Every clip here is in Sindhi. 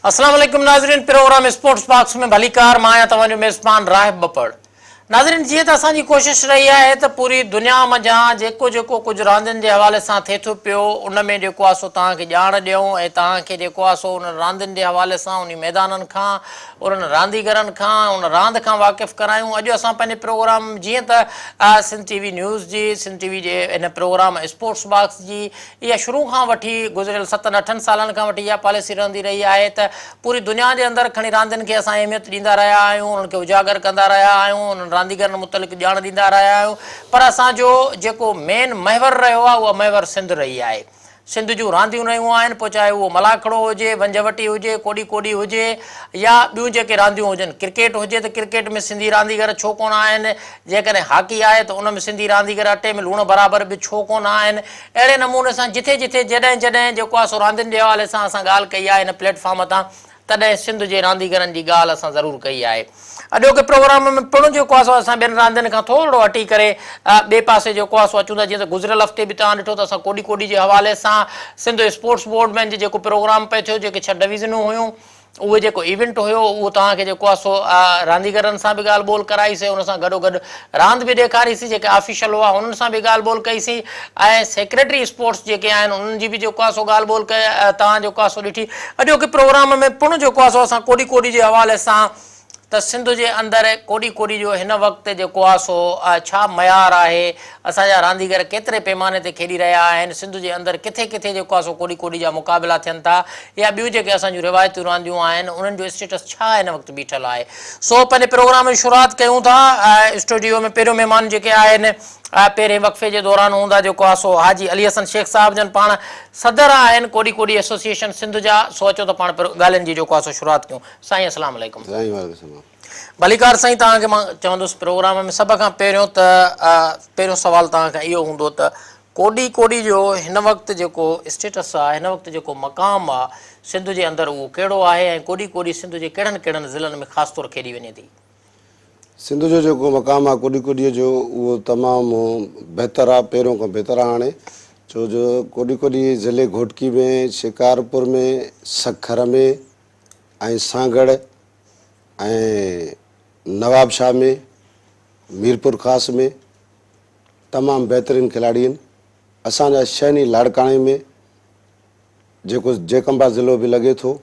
السلام عليڪم ناظرين پروگرام اسپورٽس باڪس ۾ ڀليڪار مان آهيان توهان جو ميزبان راهب ٻپڙ ناظرين جيئن ته اسان جي ڪوشش رهي آهي ته پوري دنيا منجهان جيڪو جيڪو ڪجهه راندين جي حوالي سان ٿئي ٿو پيو ان ۾ جيڪو آهي سو توهان کي ڄاڻ ڏيون ۽ توهان کي جيڪو آهي سو انهن راندين جي حوالي سان انهي ميدانن کان انهن رانديگرن کان ان راند کان واقف ڪرايون اڄ اسان پنهنجي پروگرام جيئن ته سنڌ ٽي وي نيوز جي سنڌ ٽي وي جي هن پروگرام اسپورٽس باڪس جي اها شروع کان وٺي گذريل ستن اٺن سالن کان وٺي اها پاليسي رهندي رهي آهي ته پوري دنيا جي اندر کڻي راندين کي اسان اهميت ڏيندا رهيا آهيون انهن کي اجاگر ڪندا رهيا آهيون انهن رانديگرن متعلق ڄاڻ ڏيندا رهيا آهيون پر اسان جو جيڪو مين محور رهيو آهي اها محور سنڌ رهي آهي سنڌ جون رانديون رهيون آهن پوء چاهي اهو ملاکڙو هجي ونجهه وٽي هجي ڪوڏي ڪوڏي هجي يا ٻيون جيڪي رانديون هجن ڪرڪيٽ هجي ته ڪرڪيٽ ۾ سنڌي رانديگر ڇو ڪونه آهن جيڪڏهن هاڪي آهي ته ان ۾ سنڌي رانديگر اٽي ۾ لوڻ برابر به ڇو ڪونه آهن؟ اهڙي نموني سان جٿي جٿي جڏهن جڏهن جيڪو آهي سو راندين جي حوالي سان اسان ڳالهه ڪئي آهي هن پليٽ فارم تان تڏهن سنڌ جي رانديگرن جي ڳالهه اسان ضرور ڪئي آهي. اڄوڪي پروگرام ۾ پڻ جيڪو آهي سو اسان ٻين راندين کان ٿورڙو هٽي ڪري ٻئي پاسي جيڪو آهي سو اچون ٿا جيئن ته گذريل هفتي به توهان ڏٺو ته اسان ڪوڏي ڪوڏي جي حوالي سان سنڌ اسپورٽس بورڊ ۾ جيڪو پروگرام پئي ٿيو جيڪي ڇهه ڊويزنون هيون اهو جيڪو ايونٽ هيو اهو توهان کي جيڪو آهي سو رانديگرن سان به ڳالهه ٻولهه ڪرائي سي ان سان گڏو گڏ راند به ڏيکاري سي جيڪي آفيشل هئا انهن سان به ڳالهه ٻولهه ڪئي سي ۽ سيڪريٽري اسپورٽس جيڪي آهن انهن جي به جيڪو آهي سو ڳالهه ٻولهه ڪئي توهان جيڪو آهي سو ڏٺي اڄوڪي پروگرام ۾ پڻ جيڪو آهي سو اسان ڪوڏي ڪوڏي جي حوالي سان ته سنڌ جي اندر ڪوڏي ڪوڏي جو هن وقت جيڪو آهي سو ڇا معيار آهي، اسان جا رانديگر ڪيتري پيماني تي کيڏي رهيا آهن، سنڌ جي اندر ڪٿي ڪٿي جيڪو آهي سو ڪوڏي ڪوڏي جا مقابلا ٿين ٿا يا ٻيون جيڪي اسان جون روايتيون رانديون آهن انهن جو اسٽيٽس ڇا هن وقت بيٺل آهي. سو پنهنجي پروگرام جي شروعات ڪيون ٿا اسٽوڊيو ۾ پهريون مهمان جيڪي آهن پهرين وقفي جي دوران هوندا جيڪو آهي سو حاجي علي حسن شيخ صاحب جن پاڻ صدر آهن ڪوڏي ڪوڏي ايسوسيئيشن سنڌ جا سو اچو ته پاڻ ڳالهين جي جيڪو آهي سو شروعات ڪيون. سائين اسلام عليڪم. سائين وعليڪم السلام. ڀليڪار سائين توهان کي مان چوندس پروگرام ۾ سڀ کان پهريون ته پهريون سوال توهان کان اهو هوندو ته ڪوڏي ڪوڏي جو هن وقت جيڪو اسٽيٽس آ هن وقت جيڪو مقام آ سنڌ جي اندر اهو ڪهڙو آهي ۽ ڪوڏي ڪوڏي سنڌ جي ڪهڙن ڪهڙن ضلعن ۾ خاص طور کيڏي وڃي ٿي. سنڌ جو جيڪو مقام آ ڪوڏي ڪوڏيء جو اهو تمام بهتر آ پهريون کان بهتر آ هاڻي ڇو جو ڪوڏي ڪوڏي ضلعي گهوٽڪي ۾ شڪارپور ۾ سکر ۾ ۽ سانگهڙ ۽ نوابشاهه ۾ ميرپورخاص ۾ تمام بهترين کلاڙي آهن اسان جا شهني لاڙڪاڻي ۾ جيڪو جيڪب آباد ضلعو به لڳي ٿو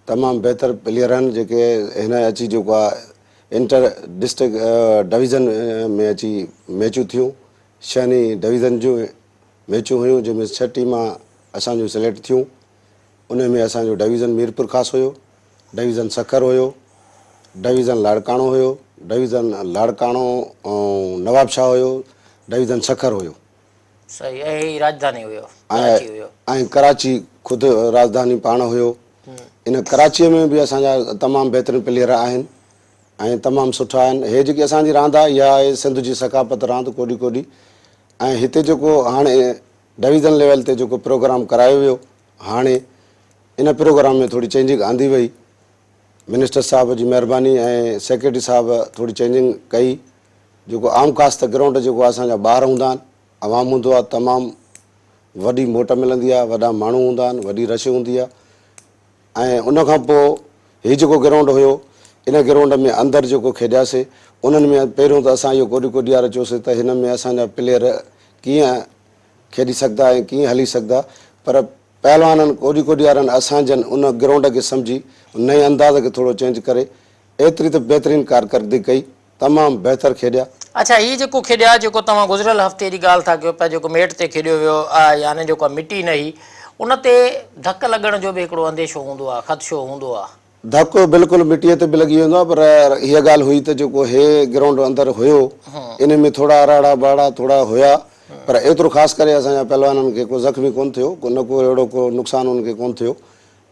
تمام بهتر پليئر آهن جيڪي هن اچي جيڪو آهي انٽر ڊسٽرڪ ڊويزن ۾ اچي ميچون ٿيون شهني ڊويزن جون ميچون هيون جنهن ۾ ڇهه ٽيمان اسان جون سليڪٽ ٿيون انهي ۾ اسان جو ڊويزن ميرپورخاص هيو، ڊويزن سکر هيو، ڊويزن لاڙڪاڻو هيو، ڊويزن لاڙڪاڻو ۽ نوابشاهه هيو، ڊويزن سکر هيو. صحيح ۽ هي راڄڌاني هيو ڪراچي هيو. ۽ ڪراچي خود راڄڌاني پاڻ هيو. ان ڪراچيء ۾ به اسان جا تمام بهترين پليئر آهن ۽ تمام سٺا آهن. هي جيڪي اسان جي راند آهي اها آهي سنڌ جي ثقافت راند ڪوڏي ڪوڏي ۽ هتي جيڪو هاڻي ڊويزن ليول تي جيڪو پروگرام ڪرايو ويو هاڻي ان پروگرام ۾ ٿوري چينجنگ آندي وئي منسٽر صاحب جي مهرباني ۽ سيڪريٽري صاحب ٿوري چينجنگ ڪئي جيڪو عام خاص ته گرائونڊ جيڪو اسان جا ٻار هوندا آهن عوام هوندو آهي تمام وڏي موٽ ملندي آهي وڏا ماڻهو هوندا آهن وڏي رش هوندي آهي ۽ ان کان پوء هي جيڪو گرائونڊ هيو ان گرائونڊ ۾ اندر جيڪو کيڏياسي انهن ۾ پهريون ته اسان اهو ڪوڏي ڪوڏيار چيوسي ته هن ۾ اسان جا پليئر ڪيئن کيڏي سگهندا ۽ ڪيئن هلي سگهندا پر پهلوانن ڪوڏي ڪوڏيارن اسان جن ان گرائونڊ کي سمجهي نئين انداز کي ٿورو چينج ڪري ايتري ته بهترين ڪارڪردگي ڪئي تمام بهتر کيڏيا. اڇا هي جيڪو کيڏيا جيڪو توهان گذريل هفتي جي ڳالهه ٿا ڪيو پيا جيڪو ميٽ تي کيڏيو ويو يعني جيڪو آ مٽي نه هئي ان تي ڌڪ لڳڻ جو به هڪڙو انديشو هوندو آ خدشو هوندو آ. ڌڪ بلڪل مٽيء تي به لڳي ويندو آ پر هيء ڳالهه هئي ته جيڪو هي گرائونڊ اندر هيو ان ۾ ٿورا اراڙا ٻاڙا ٿورا هيا پر ايترو خاص ڪري اسان جا پهلوانن کي ڪو زخمي ڪونه ٿيو نه ڪو اهڙو ڪو نقصان انهن کي ڪونه ٿيو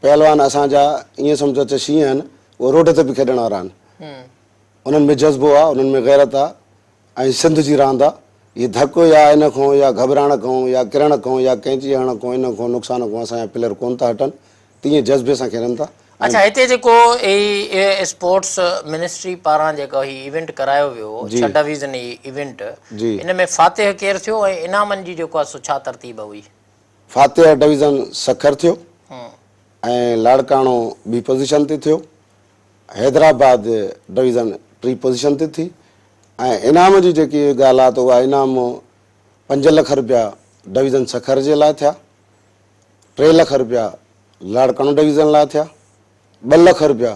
پهلوان اسان جا ائين سمجهو ته شينهن آهن اهي روڊ تي به کيڏڻ وارا آهن. انهن ۾ جذبو آ، انهن ۾ غيرت آ ۽ سنڌ جي راند آ. هي ڌڪ يا ان کان يا گهٻرائڻ کان يا ڪرڻ کان يا ڪينچي هڻڻ کان ان کان نقصان کان اسان جا پليئر ڪونه ٿا هٽن، تيئن جذبي سان کيڏن ٿا ۽. اڇا هتي جيڪو هي اسپورٽس منسٽري پاران جيڪو هي ايونٽ ڪرايو ويو ڇهه ڊويزني ايونٽ ان ۾ فاتح ڪير ٿيو ۽ انعامن جي جيڪو آ سو ڇا ترتيب هئي؟ فاتح ڊويزن سکر ٿيو. ۽ لاڙڪاڻو ٻي پوزيشن تي ٿيو. حيدرآباد ڊويزن ٽي پوزيشن تي ٿي ۽ انعام جي جيڪي ڳالهه آ ته اها انعام 5 لک رپيا ڊويزن سکر جي لاء ٿيا، 3 لک رپيا لاڙڪاڻو ڊويزن لاء ٿيا، 2 لک رپيا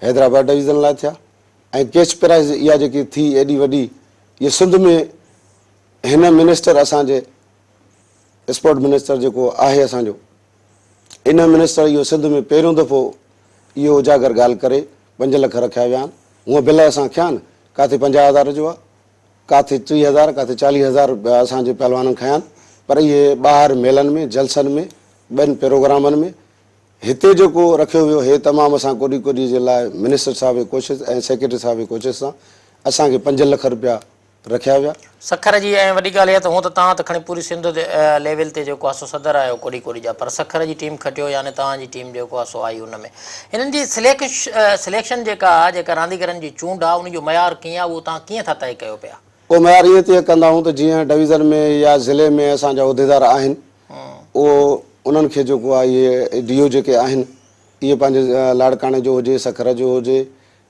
حيدرآباد ڊويزن لاء ٿيا ۽ ڪيش پرائز اها جيڪي ٿي ايڏي وڏي اها سنڌ ۾ هن منسٽر اسان جي اسپورٽ منسٽر جيڪو آهي اسان جو ان منسٽر اهو سنڌ ۾ پهريون دفعو اهو اجاگر ڳالهه ڪري 5 لک رکيا ويا آهن. هونء بل اسان کنيا آهن، ڪاٿي 50 هزار جو آهي، ڪاٿي 30 هزار، ڪاٿي 40 هزار رپيا اسان جي پهلوانن کنيا آهن، پر اهي ٻاهر ميلن ۾، جلسن ۾، ٻين پروگرامن ۾ هتي جيڪو رکيو ويو هي تمام اسان ڪوڏي ڪوڏي جي لاء منسٽر صاحب جي ڪوشش ۽ سيڪريٽري صاحب جي ڪوشش سان اسان کي 5 لک رپيا رکيا ويا. سکر جي ۽ وڏي ڳالهه اها ته هونء ته توهان ته کڻي پوري سنڌ ليول تي جيڪو آهي سو صدر آهيو ڪوڏي ڪوڏي جا پر سکر جي ٽيم کٽيو يعني توهان جي ٽيم جيڪو آهي سو آئي ان ۾ هنن جي سليڪشن جيڪا آهي جيڪا رانديگرن جي چونڊ آهي ان جو معيار ڪيئن آهي اهو توهان ڪيئن ٿا طئي ڪيو پيا؟ اهو معيار ائين طئي ڪندا آهيون ته جيئن ڊويزن ۾ يا ضلعي ۾ اسان جا عهديدار آهن اهو انهن کي جيڪو آهي اهي ڊي او جيڪي آهن اهي پنهنجي لاڙڪاڻي جو هجي سکر جو هجي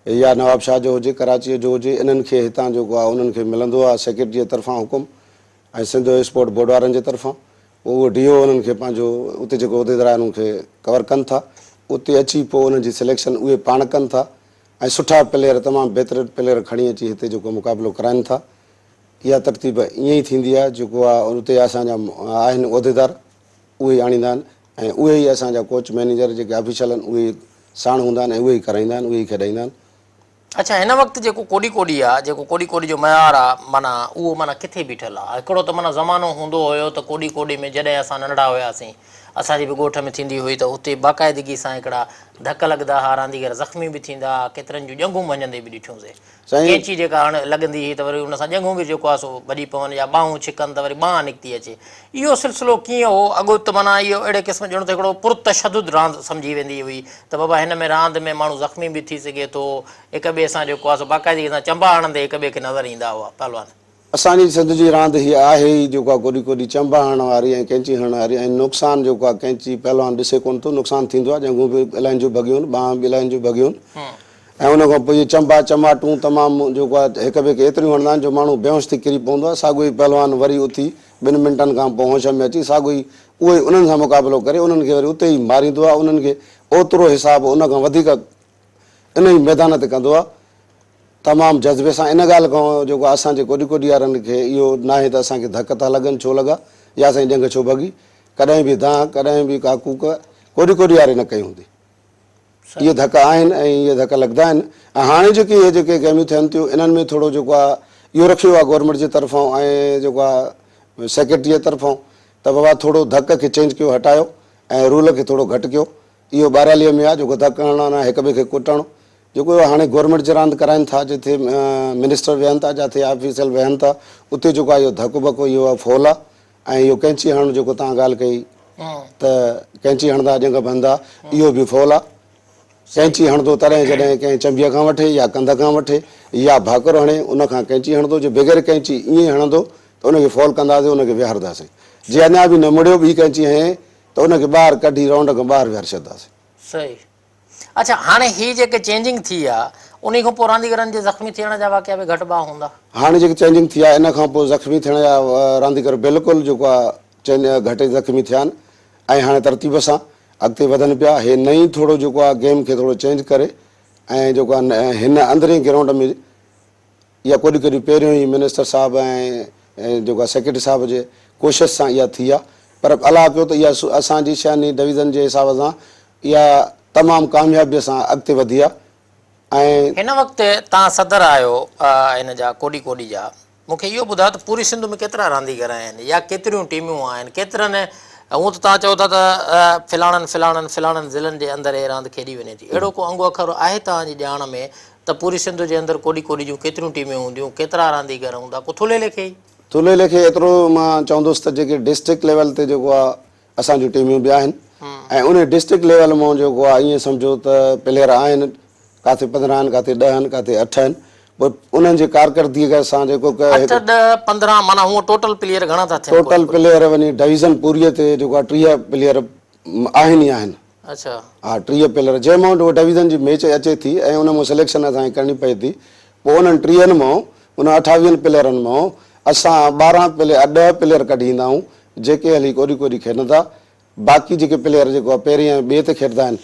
يا نوابشاهه جو هجي، ڪراچيء جو هجي، انهن کي هتان جيڪو آهي انهن کي ملندو آهي سيڪريٽريء طرفان حڪم ۽ سنڌ اسپورٽ بورڊ وارن جي طرفان پوء اهو ڊي او انهن کي پنهنجو اتي جيڪو عهديدار آهن انهن کي ڪور ڪن ٿا اتي اچي پوء انهن جي سليڪشن اهي پاڻ ڪن ٿا ۽ سٺا پليئر تمام بهترين پليئر کڻي اچي هتي جيڪو مقابلو ڪرائن ٿا اها ترتيب ائين ئي ٿيندي آهي جيڪو آهي اتي اسان جا آهن عهديدار اهي ئي آڻيندا آهن ۽ اهي ئي اسان جا ڪوچ مئنيجر جيڪي آفيشل آهن اهي ئي ساڻ هوندا آهن ۽ اهي ئي ڪرائيندا آهن اهي ئي کيڏائيندا آهن. اڇا هن وقت جيڪو ڪوڏي ڪوڏي آ جيڪو ڪوڏي ڪوڏي جو معيار آ معنيٰ اهو معنيٰ ڪٿي بيٺل آ هڪڙو ته معنيٰ زمانو هوندو هيو ته ڪوڏي ڪوڏي ۾ جڏهن اسان ننڍڙا هياسين اسان جي به ڳوٺ ۾ ٿيندي هئي ته اتي باقاعدگي سان هڪڙا ڌڪ لڳندا ها رانديگر زخمي به ٿيندا ها ڪيترن جون ڄنگهون ڀڃندي به ڏٺيون سي سائين. ڪينچي جيڪا هڻ لڳندي هئي ته وري ان سان ڄنگهون به جيڪو آهي سو ڀڄي پون يا ٻانهون ڇڪن ته وري ٻانهن نڪتي اچي. اهو سلسلو ڪيئن هو؟ اڳ ته معنيٰ اهو اهڙي قسم ڄڻ ته هڪڙو پرتشدد راند سمجهي ويندي هئي ته بابا هن ۾ راند ۾ ماڻهو زخمي به ٿي سگهي ٿو، هڪ ٻئي سان جيڪو آهي سو باقاعدگي سان چنبا هڻندي هڪ ٻئي کي نظر ايندا هئا پهلوان. اسان جي سنڌ جي راند هيء آهي ئي جيڪو آهي ڪوڏي ڪوڏي چنبا هڻڻ واري ۽ ڪينچي هڻڻ واري ۽ نقصان جيڪو آهي ڪينچي پهلوان ڏسي ڪونه ٿو نقصان ٿيندو آهي ڄنگهون به الاهين جون ڀڳيون آهن ٻانهن به الاهين جون ڀڳيون آهن ۽ ان کان پوء اهي چنبا چماٽون تمام جيڪو آهي هڪ ٻئي کي ايتريون هڻندا آهن جو ماڻهو بيهوش ٿي ڪري پوندو آهي ساڳيو ئي پهلوان وري اٿي ٻن منٽن کان پوء هوش ۾ اچي ساڳيو ئي اهو ئي انهن سان مقابلو ڪري انهن کي وري اتي ئي ماريندو آهي انهن کي اوترو حساب ان کان وڌيڪ ان ئي ميدان تي ڪندو آهي تمام جذبي سان ان ڳالهه کان جيڪو اسان جي ڪوڏي ڪوڏيارن کي اهو ناهي ته اسان کي ڌڪ ٿا لڳن ڇو لڳا يا اسان جي ڄنگهه ڇو ڀڳي ڪڏهن به دانهن ڪڏهن به ڪا ڪوڪ ڪوڏي ڪوڏياري نه ڪئي هوندي اهي ڌڪ آهن ۽ اهي ڌڪ لڳندا آهن ۽ هاڻي جيڪي اهي جيڪي گيميون ٿين ٿيون انهن ۾ ٿورو جيڪو آهي اهو رکيو آهي گورنمينٽ جي طرفان ۽ جيڪو آهي سيڪريٽري جي طرفان ته بابا ٿورو ڌڪ کي چينج ڪيو هٽايو ۽ رول کي ٿورو گهٽ ڪيو اهو ٻاراليء ۾ آ جيڪو ڌڪ هڻڻ ۽ هڪ ٻئي کي ڪٽڻ جيڪو اهو هاڻي گورنمينٽ جي راند ڪرائين ٿا جتي منسٽر ويهن ٿا جاٿي آفيسل ويهن ٿا اتي جيڪو آ اهو ڌڪ ٻڪ اهو فول آ ۽ اهو ڪينچي هڻڻ جيڪو توهان ڳالهه ڪئي ته ڪينچي هڻندا ڄنگهه ڀندا اهو به فول آ ڪينچي هڻندو تڏهن جڏهن ڪنهن چنبيء کان وٺي يا ڪنڌ کان وٺي يا ڀاڪر هڻي ان کان ڪينچي هڻندو جي بغير ڪينچي ائين هڻندو ته ان کي فول ڪنداسين ان کي ويهارنداسين جي اڃا به نه مڙيو ٻي ڪينچي هنئين ته ان کي ٻاهر ڪڍي رائونڊ کان ٻاهر ويهاري ڇڏنداسين. صحيح. اڇا هاڻي هي جيڪي چينجنگ ٿي آ انهي کان پوء رانديگرن جي زخمي ٿيڻ جا واقعا به گهٽبا هوندا. هاڻي جيڪي چينجنگ ٿي آ ان کان پوء زخمي ٿيڻ جا رانديگر بلڪل جيڪو آ چين گهٽ زخمي ٿيا آهن ۽ هاڻي ترتيب سان اڳتي وڌن پيا هي نئين ٿورو جيڪو آ گيم کي ٿورو چينج ڪري ۽ جيڪو آ هن اندرين گرائونڊ ۾ اها ڪوڏي ڪوڏي پهريون ئي منسٽر صاحب ۽ جيڪو آ سيڪريٽري صاحب جي ڪوشش سان اها ٿي آ پر الله ڪيو ته اها اسان جي شاني ڊويزن جي حساب سان اها تمام ڪاميابي سان اڳتي وڌي آ ۽. هن وقت توهان صدر آهيو هن جا ڪوڏي ڪوڏي جا مون کي اهو ٻڌايو ته پوري سنڌ ۾ ڪيترا رانديگر آهن يا ڪيتريون ٽيمون آهن ڪيترن هونء ته توهان چئو ٿا ته فلاڻن فلاڻن فلاڻن ضلعن جي اندر هي راند کيڏي وڃي ٿي اهڙو ڪو انگ اکر آهي توهان جي ڄاڻ ۾ ته پوري سنڌ جي اندر ڪوڏي ڪوڏي جون ڪيتريون ٽيميون هونديون، ڪيترا رانديگر هوندا، ڪو ٿلهي ليکي ئي. ٿلهي ليکي ايترو مان چوندس ته جيڪي ڊسٽرڪٽ ليول تي جيڪو آ اسان جون ٽيميون به آهن ۽ انهي ڊسٽرڪٽ ليول مان جيڪو آ ائين سمجهو ته پليئر آهن ڪاٿي 15 آهن ڪاٿي 10 آهن ڪاٿي 8 آهن پوء انهن جي ڪارڪردگي سان جيڪو 8، 10، 15 معنيٰ هونء ٽوٽل پليئر گهڻا ٿا ٿين ٽوٽل پليئر وڃي ڊويزن پوريء تي جيڪو آ 30 پليئر آهن ئي آهن. اڇا. ها 30 پليئر جنهن مان اهو ڊويزن جي ميچ اچي ٿي ۽ ان مان سليڪشن اسان کي ڪرڻي پئي ٿي پوء انهن ٽيهن مان انهن اٺاويهن پليئرن مان اسان 12 پليئر 10 پليئر ڪڍي ايندا آهيون جيڪي هلي ڪوڏي ڪوڏي کيڏندا باقي جيڪي پليئر جيڪو آهي پهرين ۽ ٻئي تي کيڏندا آهن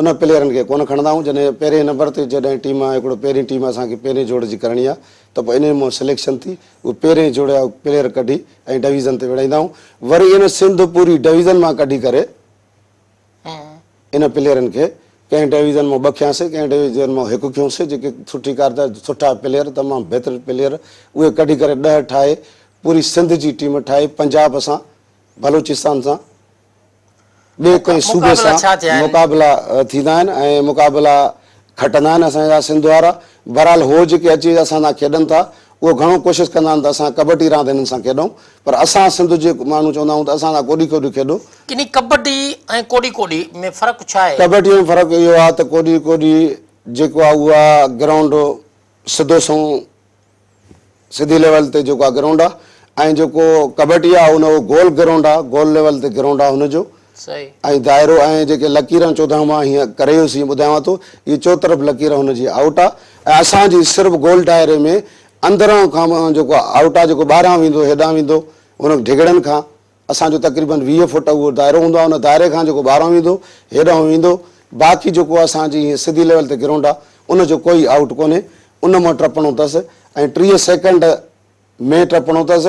ان پليئرن کي ڪونه کڻندا آهيون جڏهن پهرين نمبر تي جڏهن ٽيم هڪڙو پهرين ٽيم اسان کي پهرين جوڙ جي ڪرڻي آهي ته پوء انهي مان سليڪشن ٿي اهي پهرين جوڙ جا پليئر ڪڍي ۽ ڊويزن تي وڙهائيندا آهيون وري ان سنڌ پوري ڊويزن مان ڪڍي ڪري ان پليئرن کي ڪنهن ڊويزن مان ٻه کنياسي ڪنهن ڊويزن مان هڪ کنيوسي جيڪي سٺي ڪار سٺا پليئر تمام بهترين پليئر اهي ڪڍي ڪري 10 ٺاهي پوري سنڌ جي ٽيم ٺاهي پنجاب سان بلوچستان سان ٻئي ڪنهن صوبي سان مقابلا ٿيندا آهن ۽ مقابلا کٽندا آهن اسان جا سنڌ وارا. بهرحال هو جيڪي اچي اسان سان کيڏن ٿا اهو گهڻو ڪوشش ڪندا آهن ته اسان ڪٻڊي راند هنن سان کيڏون پر اسان سنڌ جي ماڻهو چوندا آهيون ته اسان سان ڪوڏي ڪوڏي کيڏو. ڪني ڪٻڊي ۽ ڪوڏي ڪوڏي ۾ فرق ڇا آهي؟ ڪٻڊي ۾ فرق اهو آهي ته ڪوڏي ڪوڏي جيڪو آهي اها گرائونڊ سڌو سنئون سڌي ليول تي جيڪو آ گرائونڊ آ ۽ جيڪو ڪٻڊي آ ان اهو گول گرائونڊ آ گول ليول تي گرائونڊ آ هن جو صحيح. ۽ دائرو ۽ جيڪي لڪيرن چوڌاريون مان هيئن ڪري ويس هيئن ٻڌايان ٿو اهي چوطرف لڪير هن جي آئوٽ آ ۽ اسان جي صرف گول دائري ۾ اندران کان جيڪو آئوٽ آ جيڪو ٻاهران ويندو هيڏانهن ويندو ان ڍڳڙن کان اسان جو تقريبن 20 فوٽ اهو دائرو هوندو آهي ان دائري کان جيڪو ٻاهران ويندو هيڏانهن ويندو باقي جيڪو اسان جي هيئن سڌي ليول تي گرائونڊ آ ان جو ڪوئي آئوٽ ڪونهي ان مان ٽپڻو اٿس ۽ 30 سيڪنڊ ۾ ٽپڻو اٿس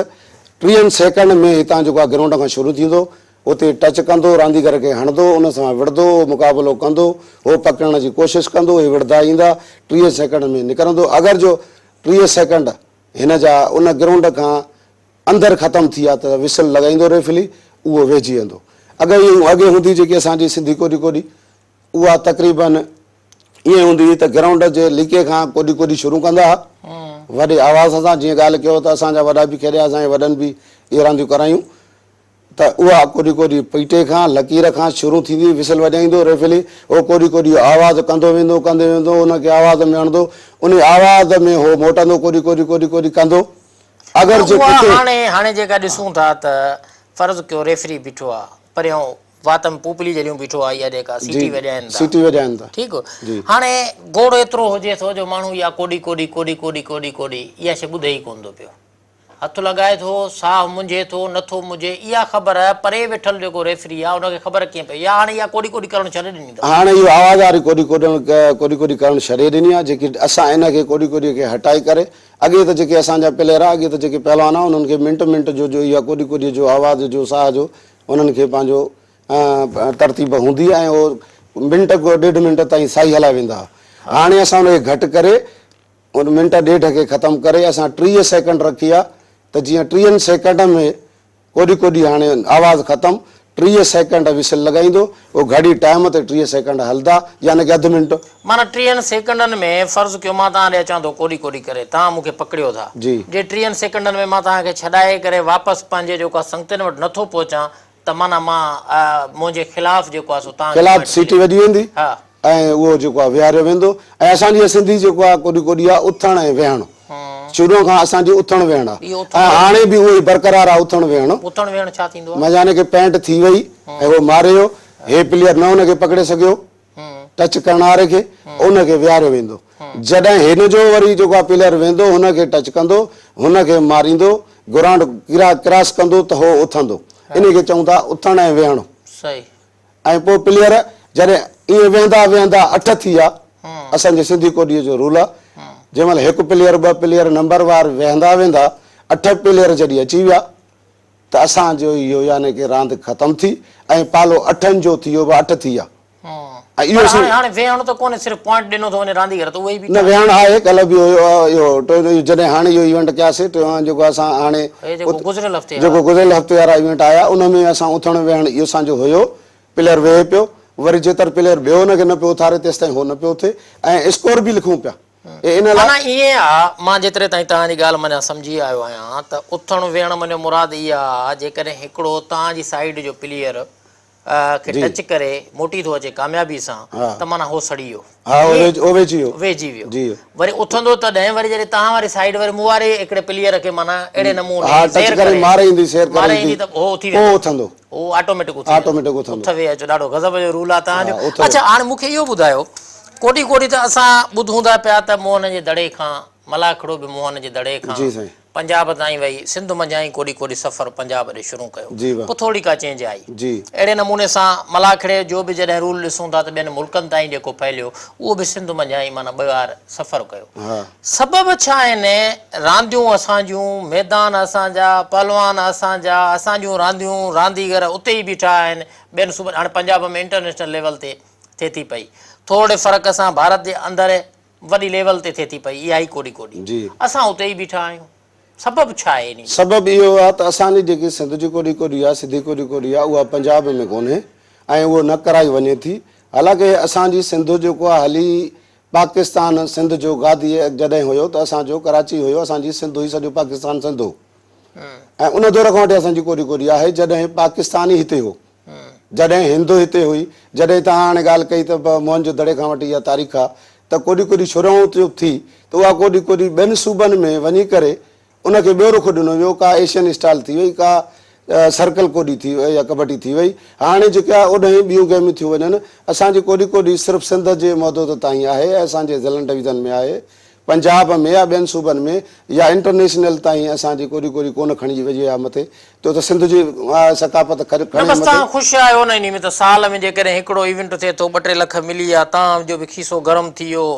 30 سيڪنڊ ۾ هتان جيڪو آهي گرائونڊ کان شروع ٿيندو اتي ٽچ ڪندو رانديگر کي هڻندو ان سان وڙهندو مقابلو ڪندو هو پڪڙڻ جي ڪوشش ڪندو هي وڙهندا ايندا 30 سيڪنڊ ۾ نڪرندو اگر جو 30 سيڪنڊ هن جا ان گرائونڊ کان اندر ختم ٿي ويا ته وسل لڳائيندو ريفلي اهو ويهجي ويندو اڳي اڳي هوندي جيڪي اسان جي سنڌي ڪوڏي ڪوڏي اها تقريبن ائين هوندي هئي ته گرائونڊ جي ليڪي کان ڪوڏي ڪوڏي شروع ڪندا ها وڏي آواز سان جيئن ڳالهه ڪيو ته اسان جا وڏا به کيڏيا اسان جي وڏن به اهي رانديون ڪرايون ته اها ڪوڏي ڪوڏي پيٽي کان لڪير کان شروع ٿيندي وسل وڄائيندو ريفلي اهو ڪوڏي ڪوڏي جو آواز ڪندو ويندو ڪندو ويندو ان کي آواز ۾ هڻندو ان آواز ۾ هو موٽندو ڪوڏي ڪوڏي ڪوڏي ڪوڏي ڪندو اگر جي اها ڪٿي هاڻي هاڻي جيڪا ڏسون ٿا ته فرض ڪيو ريفري بيٺو آ پريون وات ۾ پوپلي جهليون بيٺو آ اها جيڪا جي سيٽي وڄائن ٿا سيٽي وڄائن ٿا ٺيڪ جي. هاڻي گوڙ ايترو هجي ٿو جو ماڻهو اها ڪوڏي ڪوڏي ڪوڏي ڪوڏي ڪوڏي ڪوڏي اها شي ٻڌي ئي ڪونه ٿو پيو هٿ لڳائي ٿو ساهه منجهي ٿو نه ٿو منجهي اها خبر پري ويٺل جيڪو ريفري آ ان کي خبر ڪيئن پئي يا هاڻي اها ڪوڏي ڪوڏي ڪرڻ ڇڏي ڏني اٿو. هاڻي اهو آواز واري ڪوڏي ڪوڏڻ ڪوڏي ڪوڏي ڪرڻ ڇڏي ڏني آ جيڪي اسان ان کي ڪوڏي ڪوڏي کي هٽائي ڪري اڳي ته جيڪي اسان جا پليئر آ اڳي ته جيڪي پهلوان آ انهن کي منٽ منٽ جو جو اها ڪوڏي ڪوڏي جو آواز جو ساهه جو انهن کي پنهنجو ترتيب هوندي ۽ اهو منٽ ڏيڍ منٽ تائين ساهي هلائي ويندا ها هاڻي اسان ان کي گهٽ ڪري ان منٽ ڏيڍ کي ختم ڪري اسان 30 سيڪنڊ رکي آ ته جيئن 30 سيڪنڊ ۾ ڪوڏي ڪوڏي هاڻي آواز ختم 30 سيڪنڊ وسل لڳائيندو اهو گهڙي ٽائيم تي 30 سيڪنڊ هلدا يعني ڪي اڌ منٽ. معنيٰ 30 سيڪنڊن ۾ فرض ڪيو مان توهان ڏي اچان ٿو ڪوڏي ڪوڏي ڪري توهان مون کي پڪڙيو ٿا جي. جي 30 سيڪنڊن ۾ مان توهان کي ڇڏائي ڪري واپس پنهنجي جيڪو آهي سنگتين وٽ نٿو پهچان ته معنيٰ مان منهنجي خلاف جيڪو آهي سو توهان کي خلاف پوائنٽ سيٽي ملي وڄي ويندي ها. ۽ اهو جيڪو آهي ويهاريو ويندو ۽ اسان جي سنڌي جيڪو آهي ڪوڏي ڪوڏي آهي اٿڻ ۽ ويهڻ شروع کان اسان جي اٿڻ ويهڻ آهي ۽ هاڻي به اهو ئي برقرار آهي اٿڻ ويهڻ. اٿڻ ويهڻ ڇا ٿيندو آهي؟ معنيٰ يعني ڪي پينٽ ٿي وئي ۽ اهو ماري ويو هي پليئر نه ان کي پڪڙي سگهيو ٽچ ڪرڻ واري کي ان کي ويهاريو ويندو جڏهن هن جو وري جيڪو آهي پليئر ويندو هن کي ٽچ ڪندو هن کي ماريندو گرائونڊ ڪراس ڪندو ته هو اٿندو انهي کي چئون ٿا اٿڻ ۽ ويهڻ. صحيح. ۽ پوء پليئر جڏهن ائين ويهندا ويهندا 8 ٿي ويا اسان جي سنڌي ڪوڏيء جو رول آ جنهن مهل هڪ پليئر ٻه پليئر نمبر وار ويهندا ويندا 8 پليئر جڏهن اچي ويا ته اسان جو اهو يعني ڪي راند ختم ٿي ۽ پالو اٺن جو ٿي ويو به 8 ٿي ويا ۽ اهو پر هاڻي هاڻي ويهڻ ته ڪونهي صرف پوائنٽ ڏنو ٿو وڃي رانديگر ته اهي ئي بيٺا نه ويهڻ آهي ڪلهه به اهو اهو جڏهن هاڻي اهو ايونٽ ڪياسي ٽيون جيڪو اسان هاڻي هي جيڪو گذريل هفتي جيڪو گذريل هفتي وارا ايونٽ آيا ان ۾ اسان اٿڻ ويهڻ اهو اسان جو هيو پليئر ويهي پيو وري جيتر پليئر ٻيو ان کي نه پيو اٿاري تيستائين هو نه پيو اٿي ۽ اسڪور به لکون پيا ان لاء معنيٰ ائين آ مان جيتري تائين توهان جي ڳالهه معنيٰ سمجهي آيو آهيان ته اٿڻ ويهڻ منهنجو مراد اها آ جيڪڏهن هڪڙو توهان جي سائيڊ جو پليئر کي ٽچ ڪري موٽي ٿو اچي ڪاميابي سان ته معنيٰ هو سڙي ويو. ها اهو ويهجي ويو. ويهجي ويو. وري اٿندو تڏهن وري جڏهن توهان واري سائيڊ وري مون واري هڪڙي پليئر کي معنيٰ اهڙي نموني ها ٽچ ڪري ماري ايندي سير ڪري ايندي ته هو اٿي ويندو. پوء اٿندو. هو آٽوميٽڪ اٿي ويندو. آٽوميٽڪ اٿندو. اٿ ويهه اچو ڏاڍو غضب جو رول آ توهان جو. اڇا هاڻي مون کي اهو ٻڌايو ڪوڏي ڪوڏي ته اسان ٻڌون ٿا پيا ته موهن جي دڙي کان ملاکڙو به موهن جي دڙي کان پنجاب تائين وئي، سنڌ منجهان ئي ڪوڏي ڪوڏي سفر پنجاب ڏي شروع ڪيو. پوء ٿورڙي ڪا چينج آئي. اهڙي نموني سان ملاکڙي جو به جڏهن رول ڏسون ٿا ته ٻين ملڪن تائين جيڪو ڦهليو اهو به سنڌ منجهان ئي معنيٰ ٻه وار سفر ڪيو. سبب ڇا آهن رانديون اسان جون، ميدان اسان جا، پهلوان اسان جا، اسان جون رانديون، رانديگر اتي ئي بيٺا آهن، ٻين صوبن هاڻي پنجاب ۾ انٽرنيشنل ليول تي ٿئي ٿي پئي. ٿورڙي فرق سان ڀارت جي اندر وڏي ليول تي ٿئي ٿي پئي اها ئي ڪوڏي ڪوڏي. اسان اتي ئي بيٺا آهيون. سبب ڇا آهي انهي جو؟ سبب اهو آهي ته اسان جي جيڪي سنڌ جي ڪوڏي ڪوڏي آهي، سنڌي ڪوڏي ڪوڏي آهي، اها پنجاب ۾ ڪونهي ۽ اهو نه ڪرائي وڃي ٿي. حالانڪه اسان جي سنڌ جيڪو آهي هلي پاڪستان سنڌ جو گادي جڏهن هيو ته اسان جو ڪراچي هيو، اسان جي سنڌ هئي، سڄو پاڪستان سنڌ هو ۽ ان دور کان وٺي اسان جي ڪوڏي ڪوڏي آهي جڏهن پاڪستان ئي هتي هو. جڏهن هند هتي هئي، جڏهن توهان هاڻي ڳالهه ڪئي ته موهن جو دڙي کان وٺي اها تاريخ آ ته ڪوڏي ڪوڏي شروع ٿي ته اها ڪوڏي ڪوڏي ٻين صوبن ۾ وڃي ڪري ان کي ٻيو رخ ڏنو ويو، ڪا ايشين اسٽائل ٿي وئي، ڪا سرڪل ڪوڏي ٿي وئي يا ڪٻڊي ٿي وئي. هاڻي جيڪا اوڏانهن ٻيون گيمون ٿيون وڃن، اسان جي ڪوڏي ڪوڏي صرف سنڌ جي محدود تائين آهي ۽ اسان جي ضلعن ڊويزن ۾ آهي. پنجاب ۾ يا ٻين صوبن ۾ يا انٽرنيشنل تائين اسان جي ڪوڏي ڪوڏي ڪونه کڻي وڃي ها مٿي ڇو ته سنڌ جي ثقافت کڻي مٿي. نه بس توهان خوش آهيو نه انهي ۾ ته سال ۾ جيڪڏهن هڪڙو ايونٽ ٿئي ٿو ٻه ٽي لک ملي ويا توهان جو به کيسو گرم ٿي ويو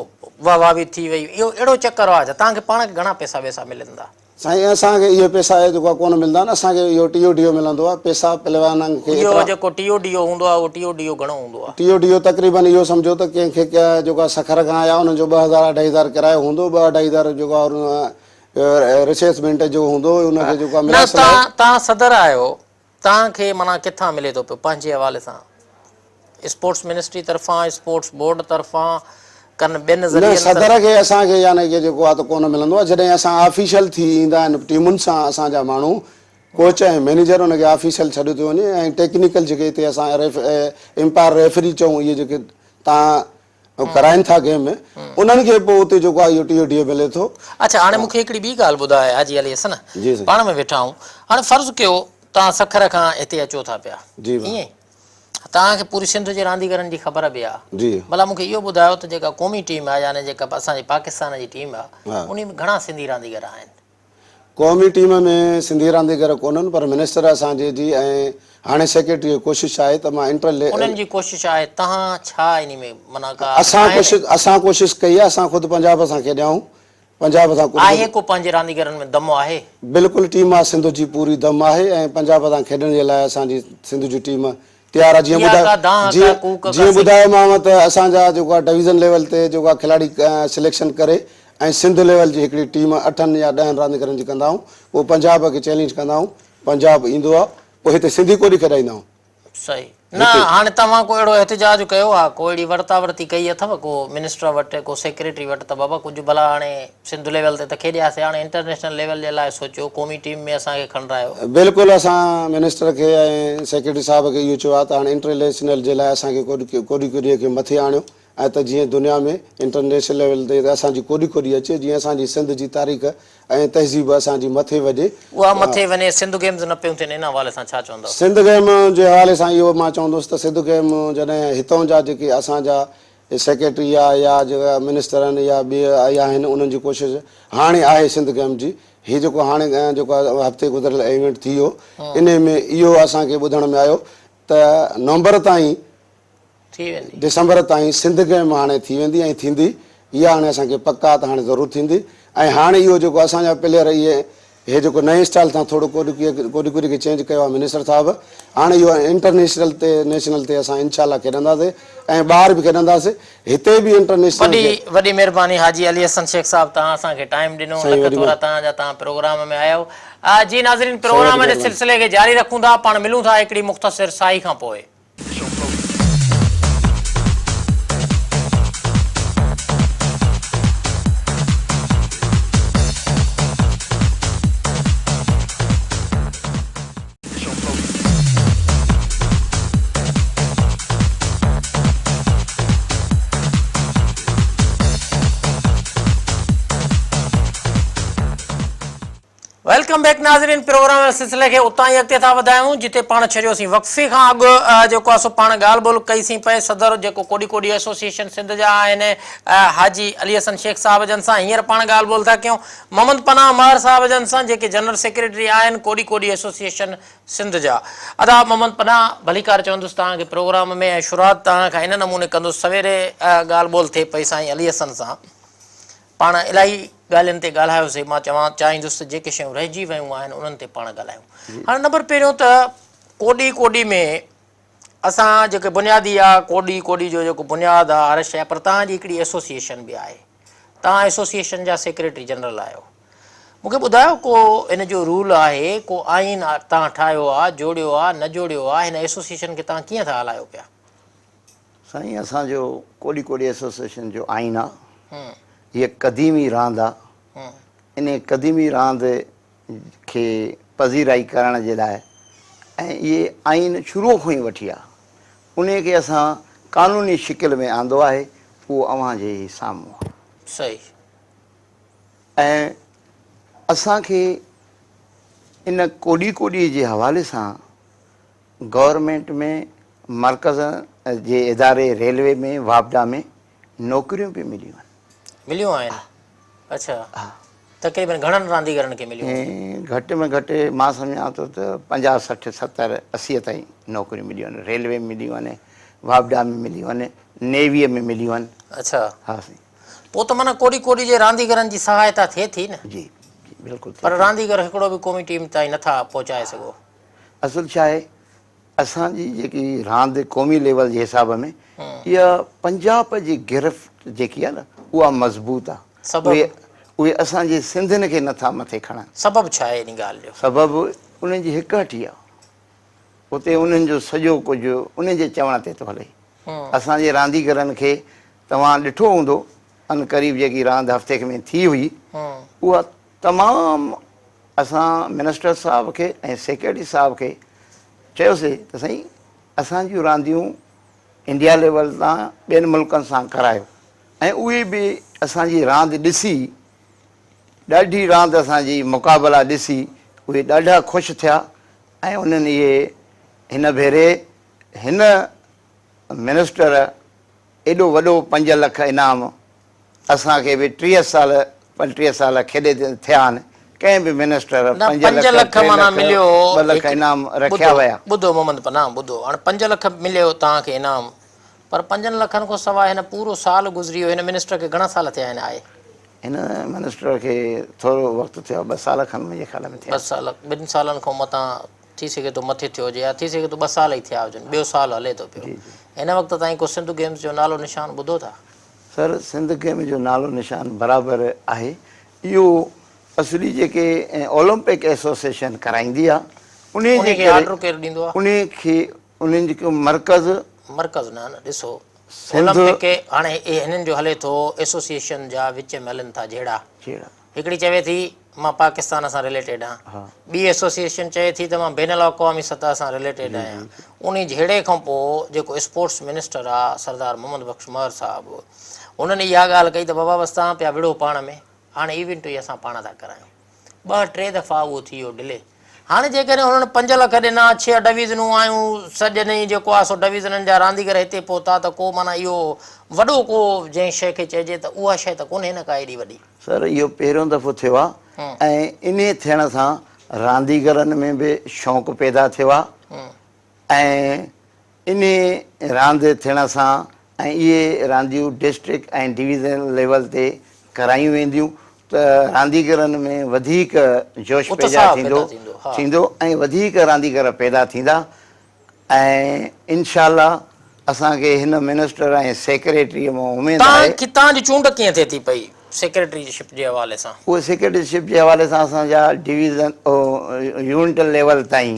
واهه واهه به ٿي وئي اهو اهڙو چڪر آهي ڇا توهان کي پاڻ کي گهڻا پئسا ٻئسا ملن ٿا. سائين اسان کي اهي پئسا جيڪو آهي ڪونه ملندا آهن اسان کي اهو ٽي او ڊي او ملندو آهي پئسا پهلوانن کي اهو جيڪو ٽي او ڊي او هوندو آهي اهو ٽي او ڊي او گهڻو هوندو آهي؟ ٽي او ڊي او تقريبن اهو سمجهو ته ڪنهن کي جيڪو آهي سکر کان آيا انهن جو 2000 اڍائي هزار ڪرايو هوندو ٻه اڍائي هزار جيڪو آهي ريسيسمينٽ جو هوندو ان کي جيڪو آهي نه ملائي سلائي. توهان صدر آهيو توهان کي معنيٰ ڪٿان ملي ٿو پيو پنهنجي حوالي سان اسپورٽس منسٽري طرفان اسپورٽس بورڊ طرفان ڪن ٻين نه ذريعن صدر طرفان؟ کي اسان کي يعني ڪي جيڪو آهي ته ڪونه ملندو آهي جڏهن اسان آفيشل ٿي ايندا آهن ٽيمن سان اسان جا ماڻهو ڪوچ ۽ مئنيجر ان کي آفيشل ڇڏيو ٿو وڃي ۽ ٽيڪنيڪل جيڪي هتي اسان امپائر ريفري چئون اهي جيڪي تان ڪرائين ٿا گيم انهن کي پوء اتي جيڪو آهي اهو ٽي او ڊي ملي ٿو. اڇا هاڻي مون کي هڪڙي ٻي ڳالهه ٻڌاء حاجي علي حسن جي سائين. پاڻ ۾ ويٺا آهيون هاڻي فرض ڪيو توهان سکر کان هتي اچو ٿا پيا جي ڀاء. ائين توهان کي پوري سنڌ جي رانديگرن جي خبر به آهي جي. ڀلا مون کي اهو ٻڌايو ته جيڪا قومي ٽيم آهي يعني جيڪا اسان جي پاڪستان جي ٽيم آهي انهي ۾ گهڻا سنڌي رانديگر آهن؟ قومي ٽيم ۾ سنڌي رانديگر ڪونهن پر منسٽر اسان جي جي ۽ هاڻي سيڪريٽري جي ڪوشش آهي ته مان انٽر انهن جي ڪوشش آهي تهان ڇا انهي ۾ معنيٰ ڪا اسان آهن؟ ڪوشش اسان ڪوشش ڪئي آهي اسان خود پنجاب سان کيڏيا آهيون پنجاب سان ڪجهه آهي ڪو پنهنجي رانديگرن ۾ دم آهي؟ بلڪل ٽيم آ سنڌ جي پوري دم آهي ۽ پنجاب سان کيڏڻ جي لاء اسان جي سنڌ جي ٽيم تيار آ جيئن اها ٻڌايو ڪا دانهن ڪا جيئن ڪوڪ ڪا جيئن سي. ٻڌايومانو ته اسان جا جيڪو آ ڊويزن ليول تي جيڪو آ کلاڙي سليڪشن ڪري ۽ سنڌ ليول جي هڪڙي ٽيم اٺن يا ڏهن رانديگرن جي ڪندا آهيون پوء پنجاب کي چئلينج ڪندا آهيون پنجاب ايندو آ پوء هتي سنڌي ڪوڏي کيڏائيندا آهيون. صحيح نه هتي. هاڻي توهان ڪو اهڙو احتجاج ڪيو آ ڪو اهڙي ورتا ورتي ڪئي اٿو ڪو منسٽر وٽ ڪو سيڪريٽري وٽ ته بابا ڪجهه ڀلا هاڻي سنڌ ليول تي ته کيڏياسي هاڻي انٽرنيشنل ليول جي لاء سوچيو قومي ٽيم ۾ اسان کي کڻرايو. بلڪل اسان منسٽر کي ۽ سيڪريٽري صاحب کي اهو چيو آهي ته هاڻي انٽرنيشنل جي لاء اسان کي ڪوڏي ڪوڏي کي مٿي آڻيو ۽ ته جيئن دنيا ۾ انٽرنيشنل ليول تي اسان جي ڪوڏي ڪوڏي اچي جيئن اسان جي سنڌ جي تاريخ ۽ تهذيب اسان جي مٿي وڃي. اها مٿي وڃي سنڌ گيمز نه پيون ٿين ان حوالي سان ڇا چوندؤ؟ سنڌ گيم جي حوالي سان اهو مان چوندس ته سنڌ گيم جڏهن هتون جا جيڪي اسان جا سيڪريٽري آ يا جيڪا منسٽر آهن يا ٻي آهن انهن جي ڪوشش هاڻي آهي سنڌ گيم جي هي جيڪو هاڻي جيڪو هفتي گذريل ايونٽ ٿي ويو انهي ۾ اهو اسان کي ٻڌڻ ۾ آيو ته نومبر تائين ٿي ويندي. ڊسمبر تائين سنڌ گيم هاڻي ٿي ويندي ۽ ٿيندي اها هاڻي اسان کي پڪ آ ته هاڻي ضرور ٿيندي ۽ هاڻي اهو جيڪو اسان جا پليئر اهي هي جيڪو نئين اسٽائل سان ٿورو ڪوڏي ڪوڏي کي چينج ڪيو آهي منسٽر صاحب هاڻي اهو انٽرنيشنل تي نيشنل تي اسان انشاء الله کيڏنداسي ۽ ٻاهر به کيڏنداسي هتي به انٽرنيشنل وڏي وڏي مهرباني حاجي علي حسن شيخ صاحب توهان اسان کي ٽائيم ڏنو سائين لک وڏي ٿورا توهان جا توهان پروگرام ۾ آيو جي ناظرين پروگرام جي سلسلي کي جاري رکون ٿا پاڻ ملون ٿا هڪڙي مختصر ساهي کان پوء. Welcome back ناظرين پروگرام جي سلسلي کي اتان ئي اڳتي ٿا وڌايون جتي پاڻ ڇڏيوسين وقفي کان اڳ جيڪو آهي سو پاڻ ڳالهه ٻولهه ڪئي سين پئي صدر جيڪو ڪوڏي ڪوڏي ايسوسيئيشن سنڌ جا آهن حاجي علي حسن شيخ صاحب جن سان هينئر پاڻ ڳالهه ٻولهه ٿا ڪيون محمد پناهه مهر صاحب جن سان جيڪي جنرل سيڪريٽري آهن ڪوڏي ڪوڏي ايسوسيئيشن سنڌ جا. ادا محمد پناهه ڀليڪار چوندس توهان کي پروگرام ۾ ۽ شروعات توهان کان ان نموني ڪندس سويري ڳالهه ٻولهه ٿئي پئي سائين علي حسن سان پاڻ الاهي ڳالهين تي ڳالهايوسي، مان چوان چاهيندس ته جيڪي شيون رهجي ويون آهن انهن تي پاڻ ڳالهايون. هاڻي نمبر پهريون ته ڪوڏي ڪوڏي ۾ اسان جيڪي بنيادي آ ڪوڏي ڪوڏي جو جيڪو بنياد آ هر شيء پر توهان جي هڪڙي ايسوسيئيشن به آهي توهان ايسوسيئيشن جا سيڪريٽري جنرل آهيو مون کي ٻڌايو ڪو ان جو رول آهي ڪو آئين توهان ٺاهيو آ جوڙيو آ نه جوڙيو آ هن ايسوسيئيشن کي توهان ڪيئن ٿا هلايو پيا؟ سائين اسان جو ڪوڏي ڪوڏي ايسوسيئيشن جو آئين آ. هيء قديمي راند آ. انهيء قديمي راند کي پذيرائي ڪرڻ جي لاء ۽ اهي آئين شروع کان ئي وٺي آ. انهيء کي اسان قانوني شڪل ۾ آندو آهي اهو اوهان جي ئي سامهون آ. صحيح. ۽ اسان کي ان ڪوڏي ڪوڏي جي حوالي سان گورنمينٽ ۾ مرڪز جي اداري ريلوي ۾ واپڊا ۾ نوڪريون به مليون آهن. مليون آهن اڇا تقريبن گهڻن رانديگرن کي مليون هونديون؟ گهٽ ۾ گهٽ مان سمجهان ٿو ته 50 60 70 80 تائين نوڪريون مليون آهن ريلوي ۾ مليون آهن واپڊا ۾ مليون آهن نيوي ۾ مليون آهن. اڇا ها سائين. پوء ته معنيٰ ڪوڏي ڪوڏي جي رانديگرن جي سهائتا ٿئي ٿي نه؟ جي جي بلڪل ٿئي پر رانديگر هڪڙو به قومي ٽيم تائين نٿا پهچائي سگهو. اصل ڇا آهي اسان جي جيڪي راند قومي ليول جي حساب ۾ اها پنجاب جي گرفت جيڪي آهي نه اها مضبوط آهي. سبب؟ اهي اسان جي سنڌين کي نٿا مٿي کڻن. سبب ڇا آهي ان ڳالهه جو؟ سبب انهن جي هڪ هٽي آهي. اتي انهن جو سڄو ڪجهه انهن جي چوڻ تي ٿو هلي. اسان جي رانديگرن کي توهان ڏٺو هوندو عنقريب جيڪي راند هفتي ۾ ٿي هئي اها تمام اسان منسٽر صاحب کي ۽ سيڪريٽري صاحب کي چيوسي ته سائين اسان جون رانديون انڊيا ليول تان ٻين ملڪن سان ڪرايو ۽ اهي به اسان جي راند ڏسي ڏاڍي راند اسان جي مقابلا ڏسي اهي ڏاڍا خوش ٿيا ۽ انهن اهي هن ڀيري هن منسٽر ايڏو وڏو پنج لک انعام اسان کي به 30 سال 35 سال کيڏي ٿيا آهن ڪنهن به منسٽر نه پنج پنج لک لک ٽي معنيٰ لک مليو ٻه لک هڪ انعام رکيا ٻڌو ويا. ٻڌو محمد پناهه ٻڌو هاڻي پنج لک مليو توهان کي انعام پر پنجن لکن کان سواء هن پورو سال گذري ويو هن منسٽر کي گهڻا سال ٿيا آهن آئي؟ هن منسٽر کي ٿورو وقت ٿيو آهي ٻه سال کن منهنجي خيال ۾ ٿيا ٻه سال ٻن سالن کان متان ٿي سگهي ٿو مٿي ٿيو هجي يا ٿي سگهي ٿو ٻه سال ئي ٿيا هجن ٻيو سال هلي ٿو پيو هن وقت تائين ڪو سنڌ گيمز جو نالو نشان ٻڌو ٿا؟ سر سنڌ گيم جو نالو نشان برابر آهي اهو اصلي جيڪي اولمپڪ ايسوسيئيشن ڪرائيندي آ انهي جي ڪري آرڊر ڪير ڏيندو آ؟ انهي کي انهن جيڪو مرڪز مرڪز نه نه ڏسو اولمپڪ هاڻي هنن جو هلي ٿو ايسوسيئيشن جا وچ ۾ هلن ٿا جهيڙا جهيڙا هڪڙي چوي ٿي مان پاڪستان سان رليٽيڊ آهيان، ٻي ايسوسيئيشن چئي ٿي ته مان بين الاقوامي سطح سان رليٽيڊ آهيان. انهي جهيڙي کان پوء جيڪو اسپورٽس منسٽر آ سردار محمد بخش مهر صاحب انهن اها ڳالهه ڪئي ته بابا بس توهان پيا وڙهو پاڻ ۾ هاڻي ايونٽ ئي اسان پاڻ ٿا ڪرايون. ٻه ٽي دفعا اهو ٿي ويو ڊلي. هاڻي جيڪڏهن هنن پنج لک ڏنا، ڇهه ڊويزنون آيون، سڄن ئي جيڪو آ سو ڊويزنن جا رانديگر هتي پهتا ته ڪو معنيٰ اهو وڏو ڪو جنهن شيء کي چئجي ته اها شيء ته ڪونهي نه ڪا ايڏي وڏي. سر اهو پهريون دفعو ٿيو آ ۽ انهي ٿيڻ سان رانديگرن ۾ به شوق پيدا ٿيو آ ۽ انهي راند ٿيڻ سان ۽ اهي رانديون ڊسٽرڪٽ ۽ ڊويزن ليول تي ڪرايون وينديون ته رانديگرن ۾ وڌيڪ جوش پيدا ٿيندو ٿيندو ۽ وڌيڪ رانديگر پيدا ٿيندا ۽ انشاء الله اسان کي هن منسٽر ۽ سيڪريٽري مان اميد آهي. توهان جي چونڊ ڪيئن ٿئي ٿي پئي سيڪريٽري شپ جي حوالي سان؟ اهو سيڪريٽري شپ جي حوالي سان اسان جا ڊويزن يونٽ ليول تائين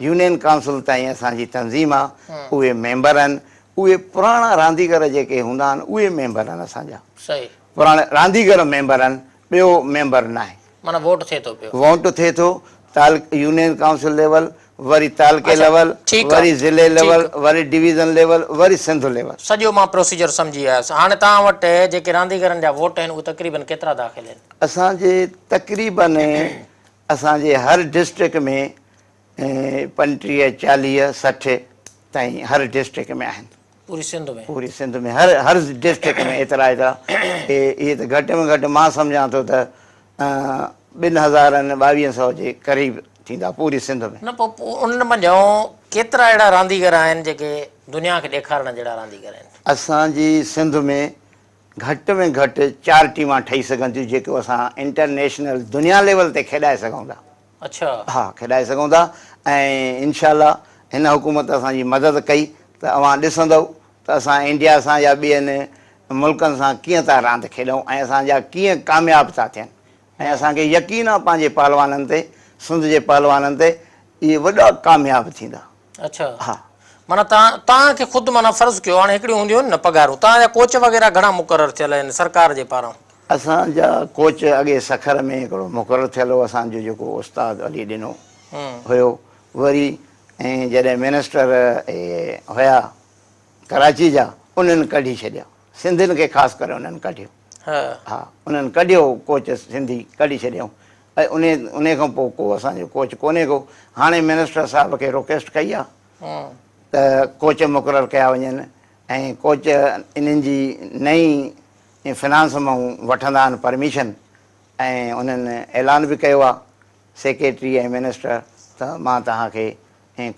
يونين ڪائونسل تائين اسان جي تنظيم آ اهي ميمبر آهن اهي پراڻا رانديگر جيڪي هوندا آهن اهي ميمبر آهن اسان جا. صحيح. پراڻا رانديگر ميمبر آهن ٻيو ميمبر ناهي. معنيٰ ووٽ ٿئي ٿو پيو. ووٽ ٿئي ٿو تعلقي يونين ڪائونسل ليول وري تعلقي ليول وري ضلعي ليول وري ڊويزن ليول وري سنڌ ليول. سڄو مان پروسيجر سمجهي آيس. هاڻي توهان وٽ جيڪي رانديگرن جا ووٽ آهن اهي تقريبن ڪيترا داخل آهن؟ اسان جي تقريبن اسان جي هر ڊسٽرڪٽ ۾ 35، 40، 60 تائين هر ڊسٽرڪٽ ۾ آهن. پوري سنڌ ۾؟ پوري سنڌ ۾ هر هر ڊسٽرڪٽ ۾ ايترا ايترا اهي ته گهٽ ۾ گهٽ مان سمجهان ٿو ته ٻن هزارن 22 سئو جي قريب ٿيندا پوري سنڌ ۾. نه پوء انهن منجهان ڪيترا اهڙا رانديگر آهن جيڪي دنيا کي ڏيکارڻ جهڙا رانديگر آهن؟ اسان جي سنڌ ۾ گهٽ ۾ گهٽ چار ٽيمان ٺهي سگهن ٿيون جيڪو اسان انٽرنيشنل دنيا ليول تي کيڏائي سگهون ٿا. اڇا. ها کيڏائي سگهون ٿا ۽ انشاء الله هن حڪومت اسان جي مدد ڪئي ته اوهان ڏسندؤ ته اسان انڊيا سان يا ٻين ملڪن سان ڪيئن ٿا راند کيڏون ۽ اسان جا ڪيئن ڪامياب ٿا ٿين ۽ اسان کي يقين آ پنهنجي پهلوانن تي سنڌ جي پهلوانن تي اهي وڏا ڪامياب ٿيندا. اڇا ها. معنيٰ توهان توهان کي خود معنيٰ فرض ڪيو هاڻي هڪڙيون هونديون آهن نه پگهارون توهان جا ڪوچ وغيره گهڻا مقرر ٿيل آهن سرڪار جي پاران؟ اسان جا ڪوچ اڳي سکر ۾ هڪڙو مقرر ٿيل هو اسان جو جيڪو استاد علي ڏنو هيو وري ۽ جڏهن منسٽر اهي هيا ڪراچي جا انهن ڪڍي ڇڏيا سنڌين کي خاص ڪري انهن ڪڍيو ها انهن ڪڍيو ڪوچ سنڌي ڪڍي ڇڏيائون ۽ انهي انهي کان پوء ڪو اسان جو ڪوچ ڪونهي ڪو هاڻي منسٽر صاحب کي رڪويسٽ ڪئي آ ته ڪوچ مقرر ڪيا وڃن ۽ ڪوچ انهن جي نئين فنانس مان وٺندا آهن پرميشن ۽ انهن اعلان به ڪيو آ سيڪريٽري ۽ منسٽر ته مان توهان کي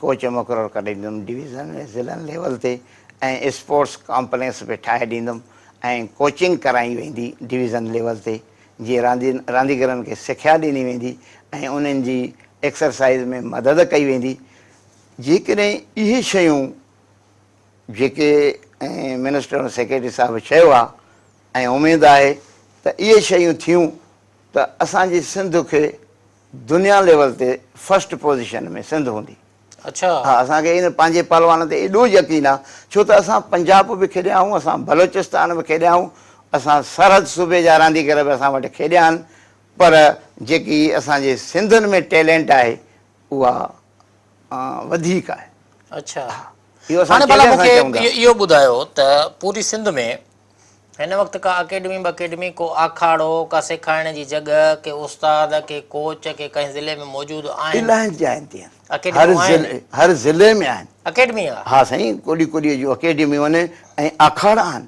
ڪوچ مقرر ڪري ڏيندم ڊويزن ۽ ضلعن ليول تي ۽ اسپورٽس ڪامپليڪس به ٺاهي ڏيندم ۽ ڪوچنگ ڪرائي ويندي ڊويزن ليول تي جيئن رانديگرن کي سکيا ڏني ويندي ۽ انهن جي ايڪسرسائيز ۾ مدد ڪئي ويندي جيڪڏهن اهي شيون جيڪي منسٽر ۽ سيڪريٽري صاحب چيو آهي ۽ اميد آهي ته اهي شيون ٿيون ته اسان جي سنڌ کي دنيا ليول تي فرسٽ پوزيشن ۾ سنڌ هوندي. اڇا. ها اسان کي ان پنهنجي پهلوان تي ايڏو يقين آ ڇو ته اسان پنجاب به کيڏيا آهيون اسان بلوچستان به کيڏيا آهيون اسان سرحد صوبي جا رانديگر به اسان وٽ کيڏيا آهن پر جيڪي اسان جي سنڌين ۾ ٽيلنٽ آهي اها وڌيڪ آهي. اڇا اهو اسان هاڻي ڀلا چيلنج مون سان کي چئون ٿا. اهو ٻڌايو ته پوري سنڌ ۾ هن وقت ڪا اڪيڊمي ٻڪيڊمي، ڪو آکاڙو، ڪا سيکارڻ جي جڳهه، ڪي استاد، ڪي ڪوچ، ڪي ڪنهن ضلعي ۾ موجود آهن؟ الاهي جاين تي آهن. اڪيڊميون آهن؟ هر ضلعي ۾ آهن. اڪيڊمي آ؟ ها سائين ڪوڏي ڪوڏي جون اڪيڊميون آهن ۽ آکاڙا آهن.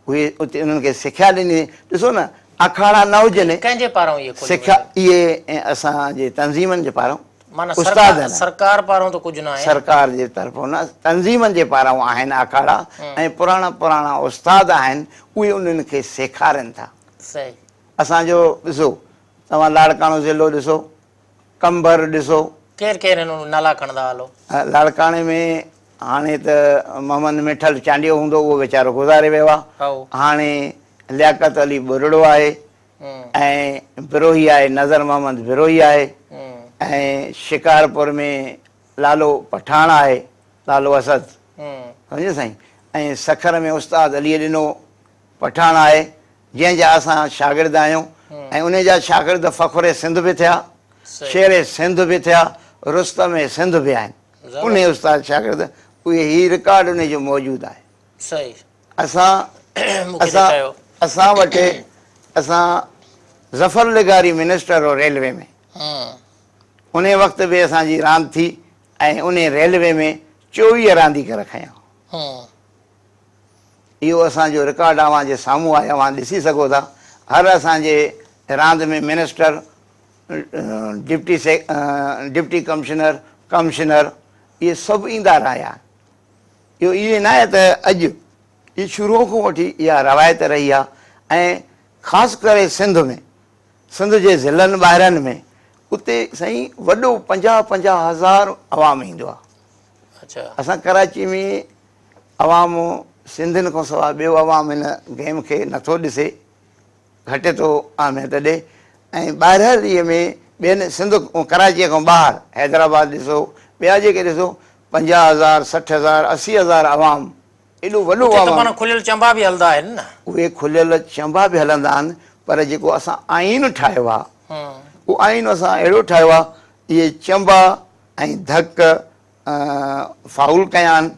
اهي اتي انهن کي سکيا ڏني ڏسو نه آکاڙا نه هجن. ڪنهن جي پاران اهي کوليون سکيا ويون؟ اهي اسان جي تنظيمن جي پاران. معنيٰ استاد آهن. سرڪار پاران ته ڪجهه ناهي. سرڪار جي طرفون نه، تنظيمن جي پاران آهن آکاڙا ۽ پراڻا پراڻا استاد آهن اهي انهن کي سيکارين ٿا. صحيح. اسان جو ڏسو توهان لاڙڪاڻو ضلعو ڏسو، قمبر ڏسو. ڪير ڪير آهن اهي نالا کڻندا هلو. لاڙڪاڻي ۾ هاڻي ته محمد مٺل چانڊيو هوندو اهو ويچارو گذاري ويو آهي. هاڻي لياقت علي ٻرڙو آهي. ۽ بروهي آهي نظر محمد بروهي آهي ۽ شڪارپور ۾ لالو پٺاڻ آهي لالو اسد سمجهيو سائين ۽ سکر ۾ استاد علي ڏنو پٺاڻ آهي جنهن جا اسان شاگرد آهيون ۽ ان جا شاگرد فخر سنڌ به ٿيا شير سنڌ به ٿيا رستم سنڌ به آهن ان استاد شاگرد اهي هي رڪارڊ ان جو موجود آهي صحيح اسان اسان اسان وٽ اسان ظفر لغاري منسٽر هو ريلوي ۾ انهي وقت به اسان جي راند ٿي ۽ انهي ريلوي ۾ 24 رانديگر کنيا. اهو اسان جو رڪارڊ اوهان جي سامهون آهي اوهان ڏسي سگهو ٿا. هر اسان جي راند ۾ minister, deputy deputy commissioner, commissioner اهي سڀ ايندا رهيا آهن. اهو ائين ناهي ته اڄ، هي شروع کان وٺي اها روايت رهي آهي ۽ خاص ڪري سنڌ ۾، سنڌ جي ضلعن ٻاهرن ۾ اتي سائين وڏو 50 50 هزار عوام ايندو آهي. اسان ڪراچي ۾ عوام سنڌين کان سواء ٻيو عوام هن گيم کي نٿو ڏسي. گهٽ ٿو اهميت ڏي ۽ ٻاهريء ۾ ٻين سنڌ ڪراچيء کان ٻاهر حيدرآباد ڏسو ٻيا جيڪي ڏسو 50 هزار 60 هزار 80 هزار عوام ايڏو وڏو اتي ته عوام. معنيٰ کليل چنبا به هلندا آهن نه. اهي کليل چنبا به هلندا آهن پر جيڪو اسان آئين ٺاهيو آهي اهو آئين اسان اهڙو ٺاهيو آهي اهي چنبا ۽ ڌڪ فائول ڪيا آهن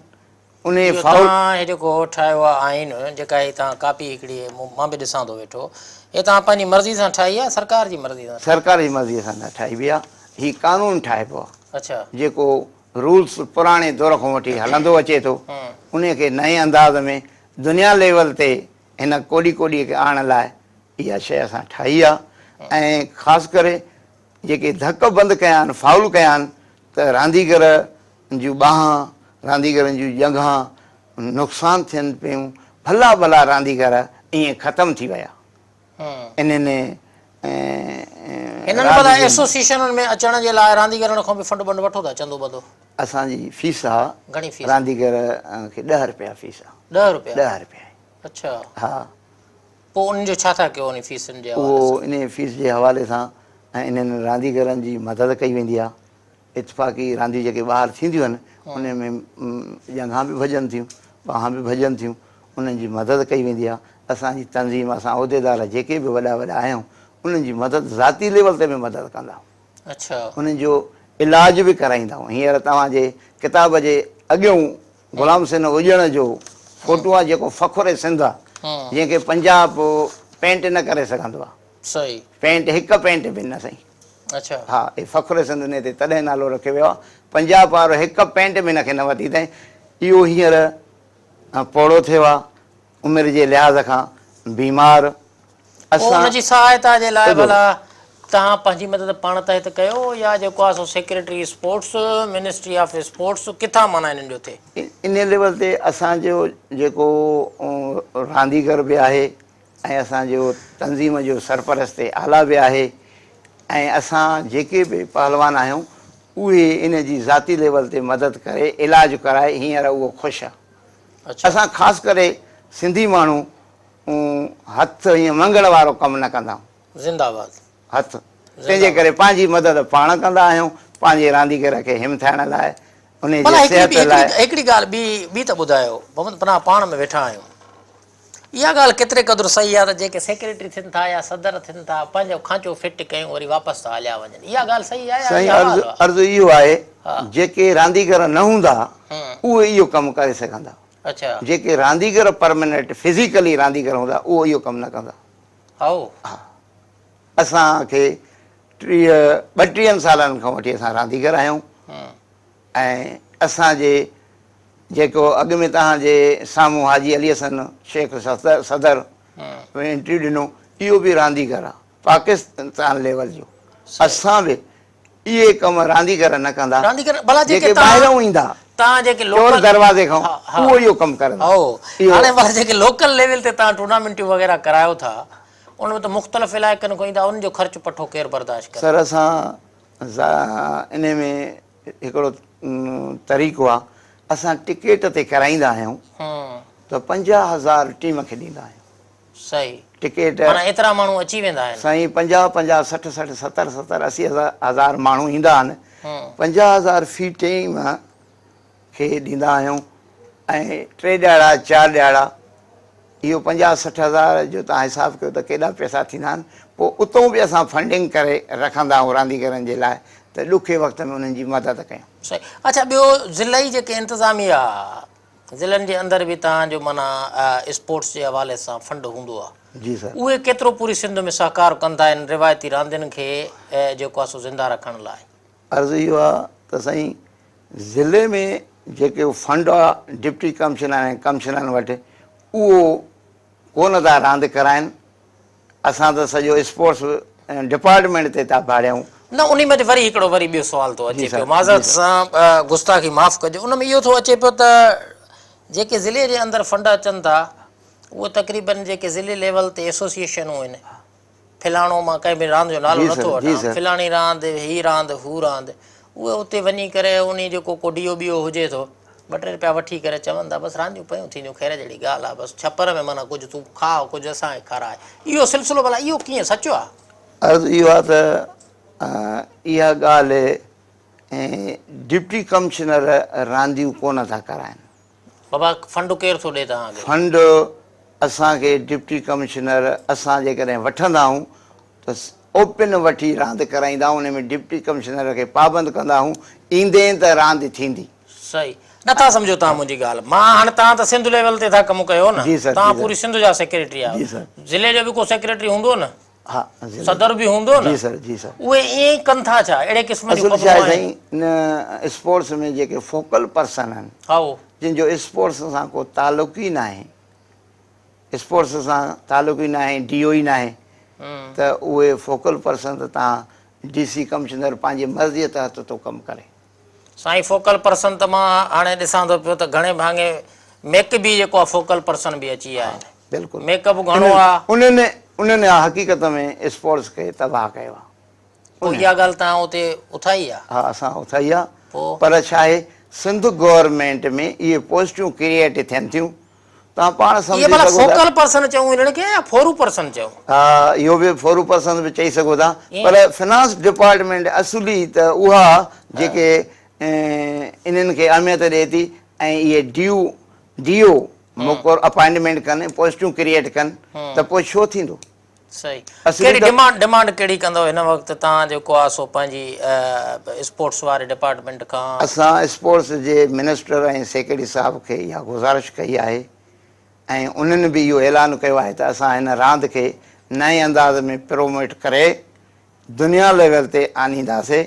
انهي اهو فائول. توهان هي جيڪو ٺاهيو آهي آئين جيڪا هي توهان ڪاپي هڪڙي مان به ڏسان ٿو ويٺو هي توهان پنهنجي مرضي سان ٺاهي آهي سرڪار جي مرضي سان؟ سرڪار جي مرضي سان نه ٺاهبي آهي، هي قانون ٺاهبو آهي. اڇا. جيڪو رولس پراڻي دور کان وٺي هلندو اچي ٿو، انهي کي نئين انداز ۾ دنيا ليول تي هن ڪوڏي ڪوڏي کي آڻڻ لاء اها شيء اسان ٺاهي آهي ۽ خاص ڪري جيڪي ڌڪ بند ڪيا آهن، فائول ڪيا آهن ته رانديگر جون ٻانهن، رانديگرن جون ڄنگهان نقصان ٿين پيون، ڀلا ڀلا رانديگر ائين ختم ٿي ويا. انهن هنن ڀلا ايسوسيئيشنن ۾ اچڻ جي لاء رانديگرن کان به فنڊ بنڊ وٺو ٿا، چندو ٻندو؟ اسان جي فيس آ. گهڻي فيس؟ رانديگر کي ڏهه رپيا فيس آ. ڏهه رپيا؟ ڏهه رپيا. اڇا. ها. پوء انهن جو ڇا ٿا ڪيو انهي فيسن جي حوالي اهو سان؟ انهي فيس جي حوالي سان ۽ انهن رانديگرن جي مدد ڪئي ويندي آ. اتفاقي رانديون جيڪي ٻاهر ٿينديون آهن انهن ۾ ڄنگهان به ڀڄن ٿيون، ٻانهان به ڀڄن ٿيون، انهن جي مدد ڪئي ويندي آهي. اسان جي تنظيم، اسان عهديدار جيڪي به وڏا وڏا آهيون، انهن جي مدد ذاتي ليول تي به مدد ڪندا آهيون. انهن جو علاج به ڪرائيندا آهيون. هينئر توهان جي ڪتاب جي اڳيون غلام حسين اڄڻ جو فوٽو آهي جيڪو فخر سنڌ آهي، جنهن کي پنجاب پينٽ نه ڪري سگهندو آهي. پينٽ هڪ پينٽ به نه سائين. اڇا. ها هي فخر سنڌ انهي تي تڏهن نالو رکيو ويو آهي. پنجاب وارو هڪ پينٽ به هن کي نه ورتي اٿائين. اهو هينئر پوڙهو ٿيو آهي، عمر جي لحاظ کان بيمار. پوء ان جي سهائتا جي لاء ڀلا توهان پنهنجي مدد پاڻ تحت ڪيو يا جيڪو آهي سو secretary sports, ministry of sports ڪٿان معنيٰ انهن جو ٿئي؟ انهي ليول تي اسان جو جيڪو رانديگر به آهي ۽ اسان جو تنظيم جو سرپرست اعليٰ به آهي ۽ اسان جيڪي به پهلوان آهيون اهي ان جي ذاتي ليول تي مدد ڪري علاج ڪرائي هينئر اهو خوش آهي. اسان خاص ڪري سنڌي ماڻهو هٿ ائين منگڻ وارو ڪم نه ڪندا آهيون. زنده باد. هٿ تنهنجي ڪري پنهنجي مدد پاڻ ڪندا آهيون پنهنجي رانديگر کي همٿائڻ لاء انهي جي صحت لاء. هڪڙي ڳالهه ٻي ته ٻڌايو محمد پناهه پاڻ ۾ ويٺا آهيون اها ڳالهه ڪيتري قدر صحيح آهي ته جيڪي سيڪريٽري ٿين ٿا يا صدر ٿين ٿا پنهنجو کانچو فٽ ڪيون وري واپس ٿا هليا وڃن اها ڳالهه صحيح آهي يا سائين اها عرض حوالو آهي؟ عرض اهو آهي جيڪي رانديگر نه هوندا اهي اهو ڪم ڪري سگهندا جيڪي رانديگر پرمننٽ فزيڪلي رانديگر هوندا اهو اهو ڪم نه ڪندا. هائو. ها اسان کي ٽيهه ٻٽيهن سالن کان وٺي اسان رانديگر آهيون ۽ اسان جي جيڪو اڳ ۾ توهان جي سامهون حاجي علي حسن شيخ صدر انٽرويو ڏنو اهو به رانديگر آ پاڪستان ليول جو اسان به اهي ڪم رانديگر نه ڪندا رانديگر ڀلا جيڪي ٻاهرون ايندا توهان جيڪي چور دروازي کان اهو اهو ڪم ڪرندا هاڻي ڀلا جيڪي لوڪل ليول تي توهان ٽورنامينٽون وغيره ڪرايو ٿا ان ۾ ته مختلف علائقن کان ايندا انهن جو خرچ پٺو ڪير برداشت ڪري؟ سر اسان انهي ۾ هڪڙو طريقو آ اسان ٽڪيٽ تي ڪرائيندا آهيون ته 50,000 ٽيم کي ڏيندا آهيون. صحيح. ٽڪيٽ. معنيٰ ايترا ماڻهو اچي ويندا آهن. سائين 50 50 60 60 70 70 80 هزار ماڻهو ايندا آهن 50,000 في ٽيم کي ڏيندا آهيون ۽ ٽي ڏهاڙا چار ڏهاڙا اهو 50 60 هزار جو توهان حساب ڪيو ته ڪيڏا پئسا ٿيندا آهن پوء اتون به اسان فنڊنگ ڪري رکندا آهيون رانديگرن جي لاء ته ڏکي وقت ۾ انهن جي مدد ڪيون. صحيح اڇا ٻيو ضلعي جيڪي انتظاميه ضلعن جي اندر به توهان جو معنيٰ اسپورٽس جي حوالي سان فنڊ هوندو آهي جي سر. اهي ڪيترو پوري سنڌ ۾ سهڪار ڪن ٿا ان روايتي راندين کي جيڪو آهي سو زنده رکڻ لاء. عرض اهو آهي ته سائين ضلعي ۾ جيڪو فنڊ آ ڊپٽي ڪمشنر ۽ ڪمشنرن وٽ اهو ڪونه ٿا راند ڪرائن اسان ته سڄو اسپورٽس ڊپارٽمينٽ تي ٿا ڀاڙيون. نه انهي ۾ وري هڪڙو وري ٻيو سوال ٿو اچي پيو معذرت سان گستاخي معاف ڪجو ان ۾ اهو ٿو اچي پيو ته جيڪي ضلعي جي اندر فنڊ اچن ٿا اهي تقريبن جيڪي ضلعي ليول تي ايسوسيئيشنون آهن فلاڻو مان ڪنهن به راند جو نالو نٿو وٺان فلاڻي راند هي راند هو راند اهي اتي وڃي ڪري انهي جيڪو ڪو ڊي او بي او هجي ٿو ٻه ٽي رپيا وٺي ڪري چون ٿا بس رانديون پيون ٿينديون خير جهڙي ڳالهه آهي بس ڇپر ۾ معنيٰ ڪجهه تون کاء ڪجهه اسان کي کاراء اهو سلسلو ڀلا اهو ڪيئن سچ آهي؟ عرض اهو آهي ته اها ڳالهه ڊپٽي ڪمشنر رانديون ڪونه ٿا ڪرائن. بابا فنڊ ڪير ٿو ڏي توهان کي؟ فنڊ اسان کي ڊپٽي ڪمشنر اسان جيڪڏهن وٺندا آهيون ته اوپن وٺي راند ڪرائيندا آهيون ان ۾ ڊپٽي ڪمشنر کي پابند ڪندا آهيون ايندين ته راند ٿيندي. صحيح نه ٿا سمجهو توهان منهنجي ڳالهه. مان هاڻي توهان ته سنڌ ليول تي ٿا ڪم ڪيو نه. جي سر توهان جي سر. پوري سنڌ جا سيڪريٽري جي آهيو. سر. ضلعي جو به ڪو سيڪريٽري هوندو نه. ها ضلعي صدر به هوندو نه. جي سر جي سر. اهي ائين ئي ڪن ٿا ڇا؟ اهڙي قسم جون اصل خبرون ڇا آهي آهن. سائين ان اسپورٽس ۾ جيڪي فوڪل پرسن آهن. هائو. جن جو اسپورٽس سان ڪو تعلق ئي ناهي. اسپورٽس سان تعلق ئي ناهي ڊي او ئي ناهي ته اهي فوڪل پرسن ته توهان ڊي سي ڪمشنر پنهنجي مرضيء تحت ٿو ڪم ڪري. سائين فوڪل پرسن ته مان هاڻي ڏسان ٿو پيو ته گهڻي ڀاڱي ميڪ به جيڪو آ فوڪل پرسن به اچي ويا آهن. بلڪل. ميڪ اپ گهڻو آ. انهن انهن حقيقت ۾ اسپورٽس کي تباهه ڪيو آ. پوء اها ڳالهه توهان اتي اٿائي آ؟ ها اسان اٿائي آ. پوء؟ پر ڇا آهي سنڌ گورنمينٽ ۾ اهي پوسٽيون ڪريئيٽ ٿين ٿيون توهان پاڻ اهي سمجهي ڀلا سگهو ٿا. فوڪل پرسن چئون انهن کي يا ڦورو پرسن چئون؟ ها اهو به ڦورو پرسن به چئي سگهو ٿا پر فنانس ڊپارٽمينٽ اصلي ته اها جيڪي انهن کي اهميت ڏئي ٿي ۽ اهي ڊيو ڊي او مقرر اپائنٽمينٽ ڪن پوسٽيون ڪريئيٽ ڪن ته پوء ڇو ٿيندو؟ صحيح اصلي ڪهڙي ته ڊمانڊ ڊمانڊ ڪهڙي ڪندؤ هن وقت توهان جيڪو آ سو پنهنجي اسپورٽس واري ڊپارٽمينٽ کان؟ اسان اسپورٽس جي منسٽر ۽ سيڪريٽري صاحب کي اها گذارش ڪئي آهي ۽ انهن به اهو اعلان ڪيو آهي ته اسان هن راند کي نئين انداز ۾ پروموٽ ڪري دنيا ليول تي آڻينداسي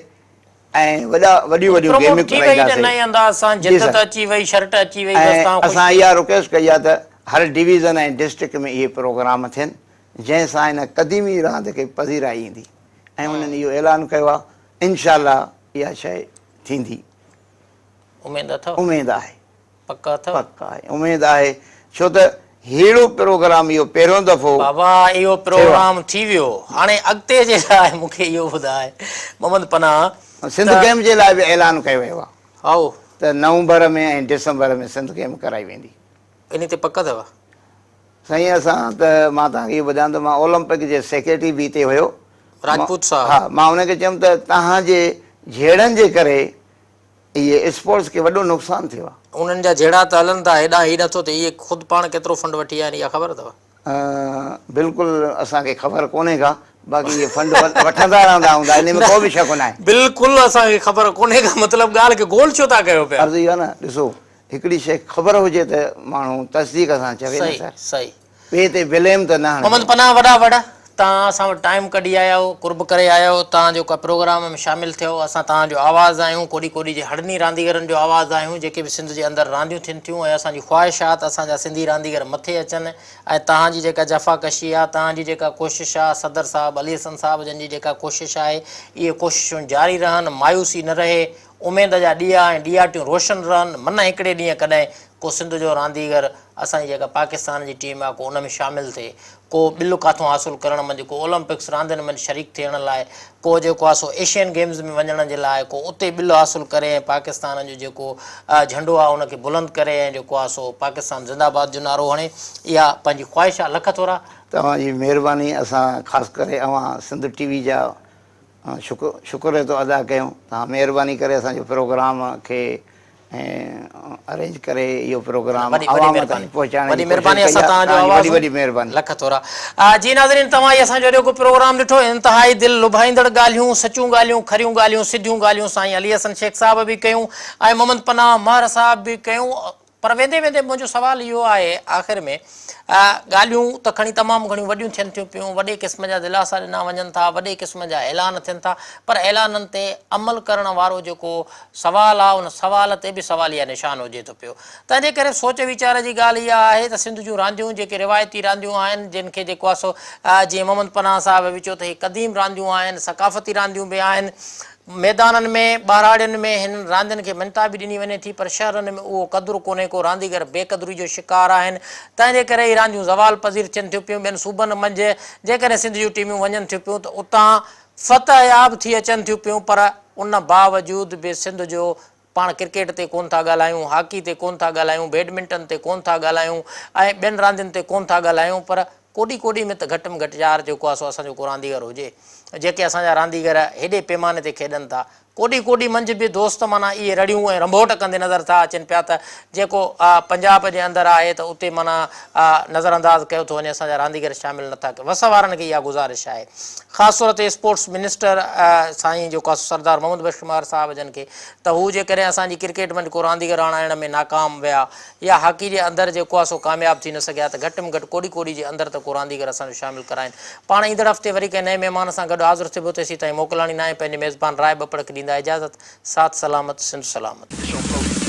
۽ وڏا وڏيون وڏيون پروموٽ گيمون ٿي وئي نه ڪرائينداسي نئين انداز سان جي جدت سر اچي وئي شرٽ اچي وئي بس ۽ توهان خوش اسان ٿي اها رڪويسٽ ڪئي آهي ته هر ڊويزن ۽ ڊسٽرڪٽ ۾ اهي پروگرام ٿين جنهن سان هن قديمي راند کي پذيرائي ايندي ۽ انهن اهو اعلان ڪيو آهي انشاء الله اها شيء ٿيندي. اميد اٿو؟ اميد آهي. پڪ اٿو؟ پڪ آهي اميد آهي ڇو ته ههڙو پروگرام اهو پهريون دفعو بابا اهو ٿيو آهي. پروگرام ٿي ويو هاڻي اڳتي جي لاء مون کي اهو ٻڌاء محمد پناهه سنڌ ته گيم جي لاء به اعلان ڪيو ويو آهي هائو. ته نومبر ۾ ۽ ڊسمبر ۾ سنڌ گيم ڪرائي ويندي. انهي تي پڪ اٿو؟ سائين اسان ته مان توهان کي اهو ٻڌايان ته مان اولمپڪ جي سيڪريٽري به هتي هيو. راجپوت صاحب. ها مان ان کي چيم ته توهان جي جهيڙن جي ڪري اهي اسپورٽس کي وڏو نقصان ٿيو آهي. انهن جا جهيڙا ته هلن ٿا هيڏانهن هي نٿو ٿئي اهي خود پاڻ ڪيترو فنڊ وٺي آيا آهن اها خبر اٿو؟ بلڪل اسان کي خبر ڪونهي ڪا باقي اهي فنڊ وٺندا رهندا هوندا انهي ۾ ڪو به شڪ ناهي. بلڪل اسان کي خبر ڪونهي ڪا مطلب ڳالهه کي گول ڇو ٿا ڪيو پيا. عرض اهو آهي نه ڏسو هڪڙي شيء خبر هجي ته ماڻهو تصديق سان چوي نه صحيح سر. صحيح. ٻئي تي بليم ته نه محمد هڻجو. پناهه وڏا وڙ توهان اسان وٽ ٽائيم ڪڍي آيا آهيو قرب ڪري آيا آهيو توهان جيڪو پروگرام ۾ شامل ٿيو اسان توهان جو آواز آهيون ڪوڏي ڪوڏي جي هڙني رانديگرن جو آواز آهيون جيڪي به سنڌ جي اندر رانديون ٿين ٿيون ۽ اسان جي خواهش آهي ته اسان جا سنڌي رانديگر مٿي اچن ۽ توهان جي جيڪا جفاڪشي آهي توهان جي جيڪا ڪوشش آهي صدر صاحب علي حسن صاحب جن جي جيڪا ڪوشش آهي اهي ڪوششون جاري رهن مايوسي نه رهي اميد جا ڏيئا ۽ ڏيئاٽيون روشن رهن، من هڪڙي ڏينهن ڪڏهن ڪو سنڌ جو رانديگر اسان جي جيڪا پاڪستان جي ٽيم آ ڪو ان ۾ شامل ٿئي، ڪو ٻل ڪاٿون حاصل ڪرڻ منجهه، ڪو اولمپڪس راندين منجهه شريڪ ٿيڻ لاء، ڪو جيڪو آ سو ايشين گيمز ۾ وڃڻ جي لاء ڪو اتي ٻل حاصل ڪري ۽ پاڪستان جو جيڪو جهنڊو آ ان کي بلند ڪري ۽ جيڪو آ سو پاڪستان زنده باد جو نعرو هڻي اها پنهنجي خواهش آ لک ٿورا. توهان جي مهرباني اسان خاص ڪري اوهان سنڌ ٽي وي جا شڪر ٿو ادا ڪيون توهان مهرباني ڪري اسان جو پروگرام کي ارينج ڪري اهو پروگرام عوام تائين پهچائڻ وڏي جي مهرباني ڪوشش اسان ڪئي آهي توهان جو توهان جي آواز وڏي وڏي مهرباني. لک ٿورا جي ناظرين توهان هي اسان جو اڄوڪو پروگرام ڏٺو انتهائي دل لڀائيندڙ ڳالهيون سچيون ڳالهيون کريون ڳالهيون سڌيون ڳالهيون سائين علي حسن شيخ صاحب به ڪيون ۽ محمد پناهه مهر صاحب به ڪيون پر ويندي ويندي منهنجو سوال اهو آهي آخر ۾ ڳالهيون ته کڻي تمام گهڻيون وڏيون ٿين ٿيون پيون، وڏي قسم جا دلاسا ڏنا وڃن ٿا، وڏي قسم جا اعلان ٿين ٿا پر اعلانن تي عمل ڪرڻ وارو جيڪو سوال آهي ان سوال تي به سواليه نشان هجي ٿو پيو. تنهن جي ڪري سوچ ويچار جي ڳالهه اها آهي ته سنڌ جون رانديون جيڪي روايتي رانديون آهن جن کي جيڪو آهي سو جيئن محمد پناهه صاحب به چيو ته هي قديم رانديون آهن ثقافتي رانديون به آهن ميدانن ۾، ٻهراڙين ۾ هنن راندين کي مڃتا به ڏني وڃي ٿي پر شهرن ۾ اهو قدر ڪونهي ڪو، رانديگر بي قدري جو شڪار آهن، تنهن جي ڪري هي رانديون زوال پذير ٿين ٿيون پيون، ٻين صوبن منجهه جيڪڏهن سنڌ جون ٽيمون وڃن ٿيون پيون ته اتان فتح ياب ٿي اچن ٿيون پيون پر ان باوجود به سنڌ جو پاڻ ڪرڪيٽ تي ڪونه ٿا ڳالهايون، هاڪي تي ڪونه ٿا ڳالهايون، بيڊمنٽن تي ڪونه ٿا ڳالهايون ۽ ٻين راندين تي ڪونه ٿا ڳالهايون پر ڪوڏي ڪوڏي ۾ ته گهٽ ۾ گهٽ يار جيڪو آهي سو اسان جو ڪو رانديگر هجي. جيڪي اسان جا رانديگر هيڏي پيماني تي کيڏن ٿا، ڪوڏي ڪوڏي منجهه به دوست معنيٰ اهي رڙيون ۽ رنڀوٽ ڪندي نظر ٿا اچن پيا ته جيڪو پنجاب جي اندر آهي ته اتي معنيٰ نظر انداز ڪيو ٿو وڃي اسان جا رانديگر شامل نٿا ڪيا وس وارن کي اها گذارش آهي خاص طور تي اسپورٽس منسٽر سائين جيڪو آهي سردار محمد بخش مهر صاحب جن کي ته هو جيڪڏهن اسان جي ڪرڪيٽ منجهه ڪو رانديگر آڻائڻ ۾ ناڪام ويا يا هاڪي جي اندر جيڪو آهي سو ڪامياب ٿي نه سگهيا ته گهٽ ۾ گهٽ ڪوڏي ڪوڏي جي اندر ته ڪو رانديگر اسان جو شامل ڪرائين پاڻ ايندڙ هفتي وري ڪنهن نئين مهمان سان گڏ حاضر ٿبو تيسين تائين موڪلاڻي ناهي پنهنجي ميزبان راء ٻپڙ کي ڏيندا اجازت ساٿ سلامت سنڌ سلامت.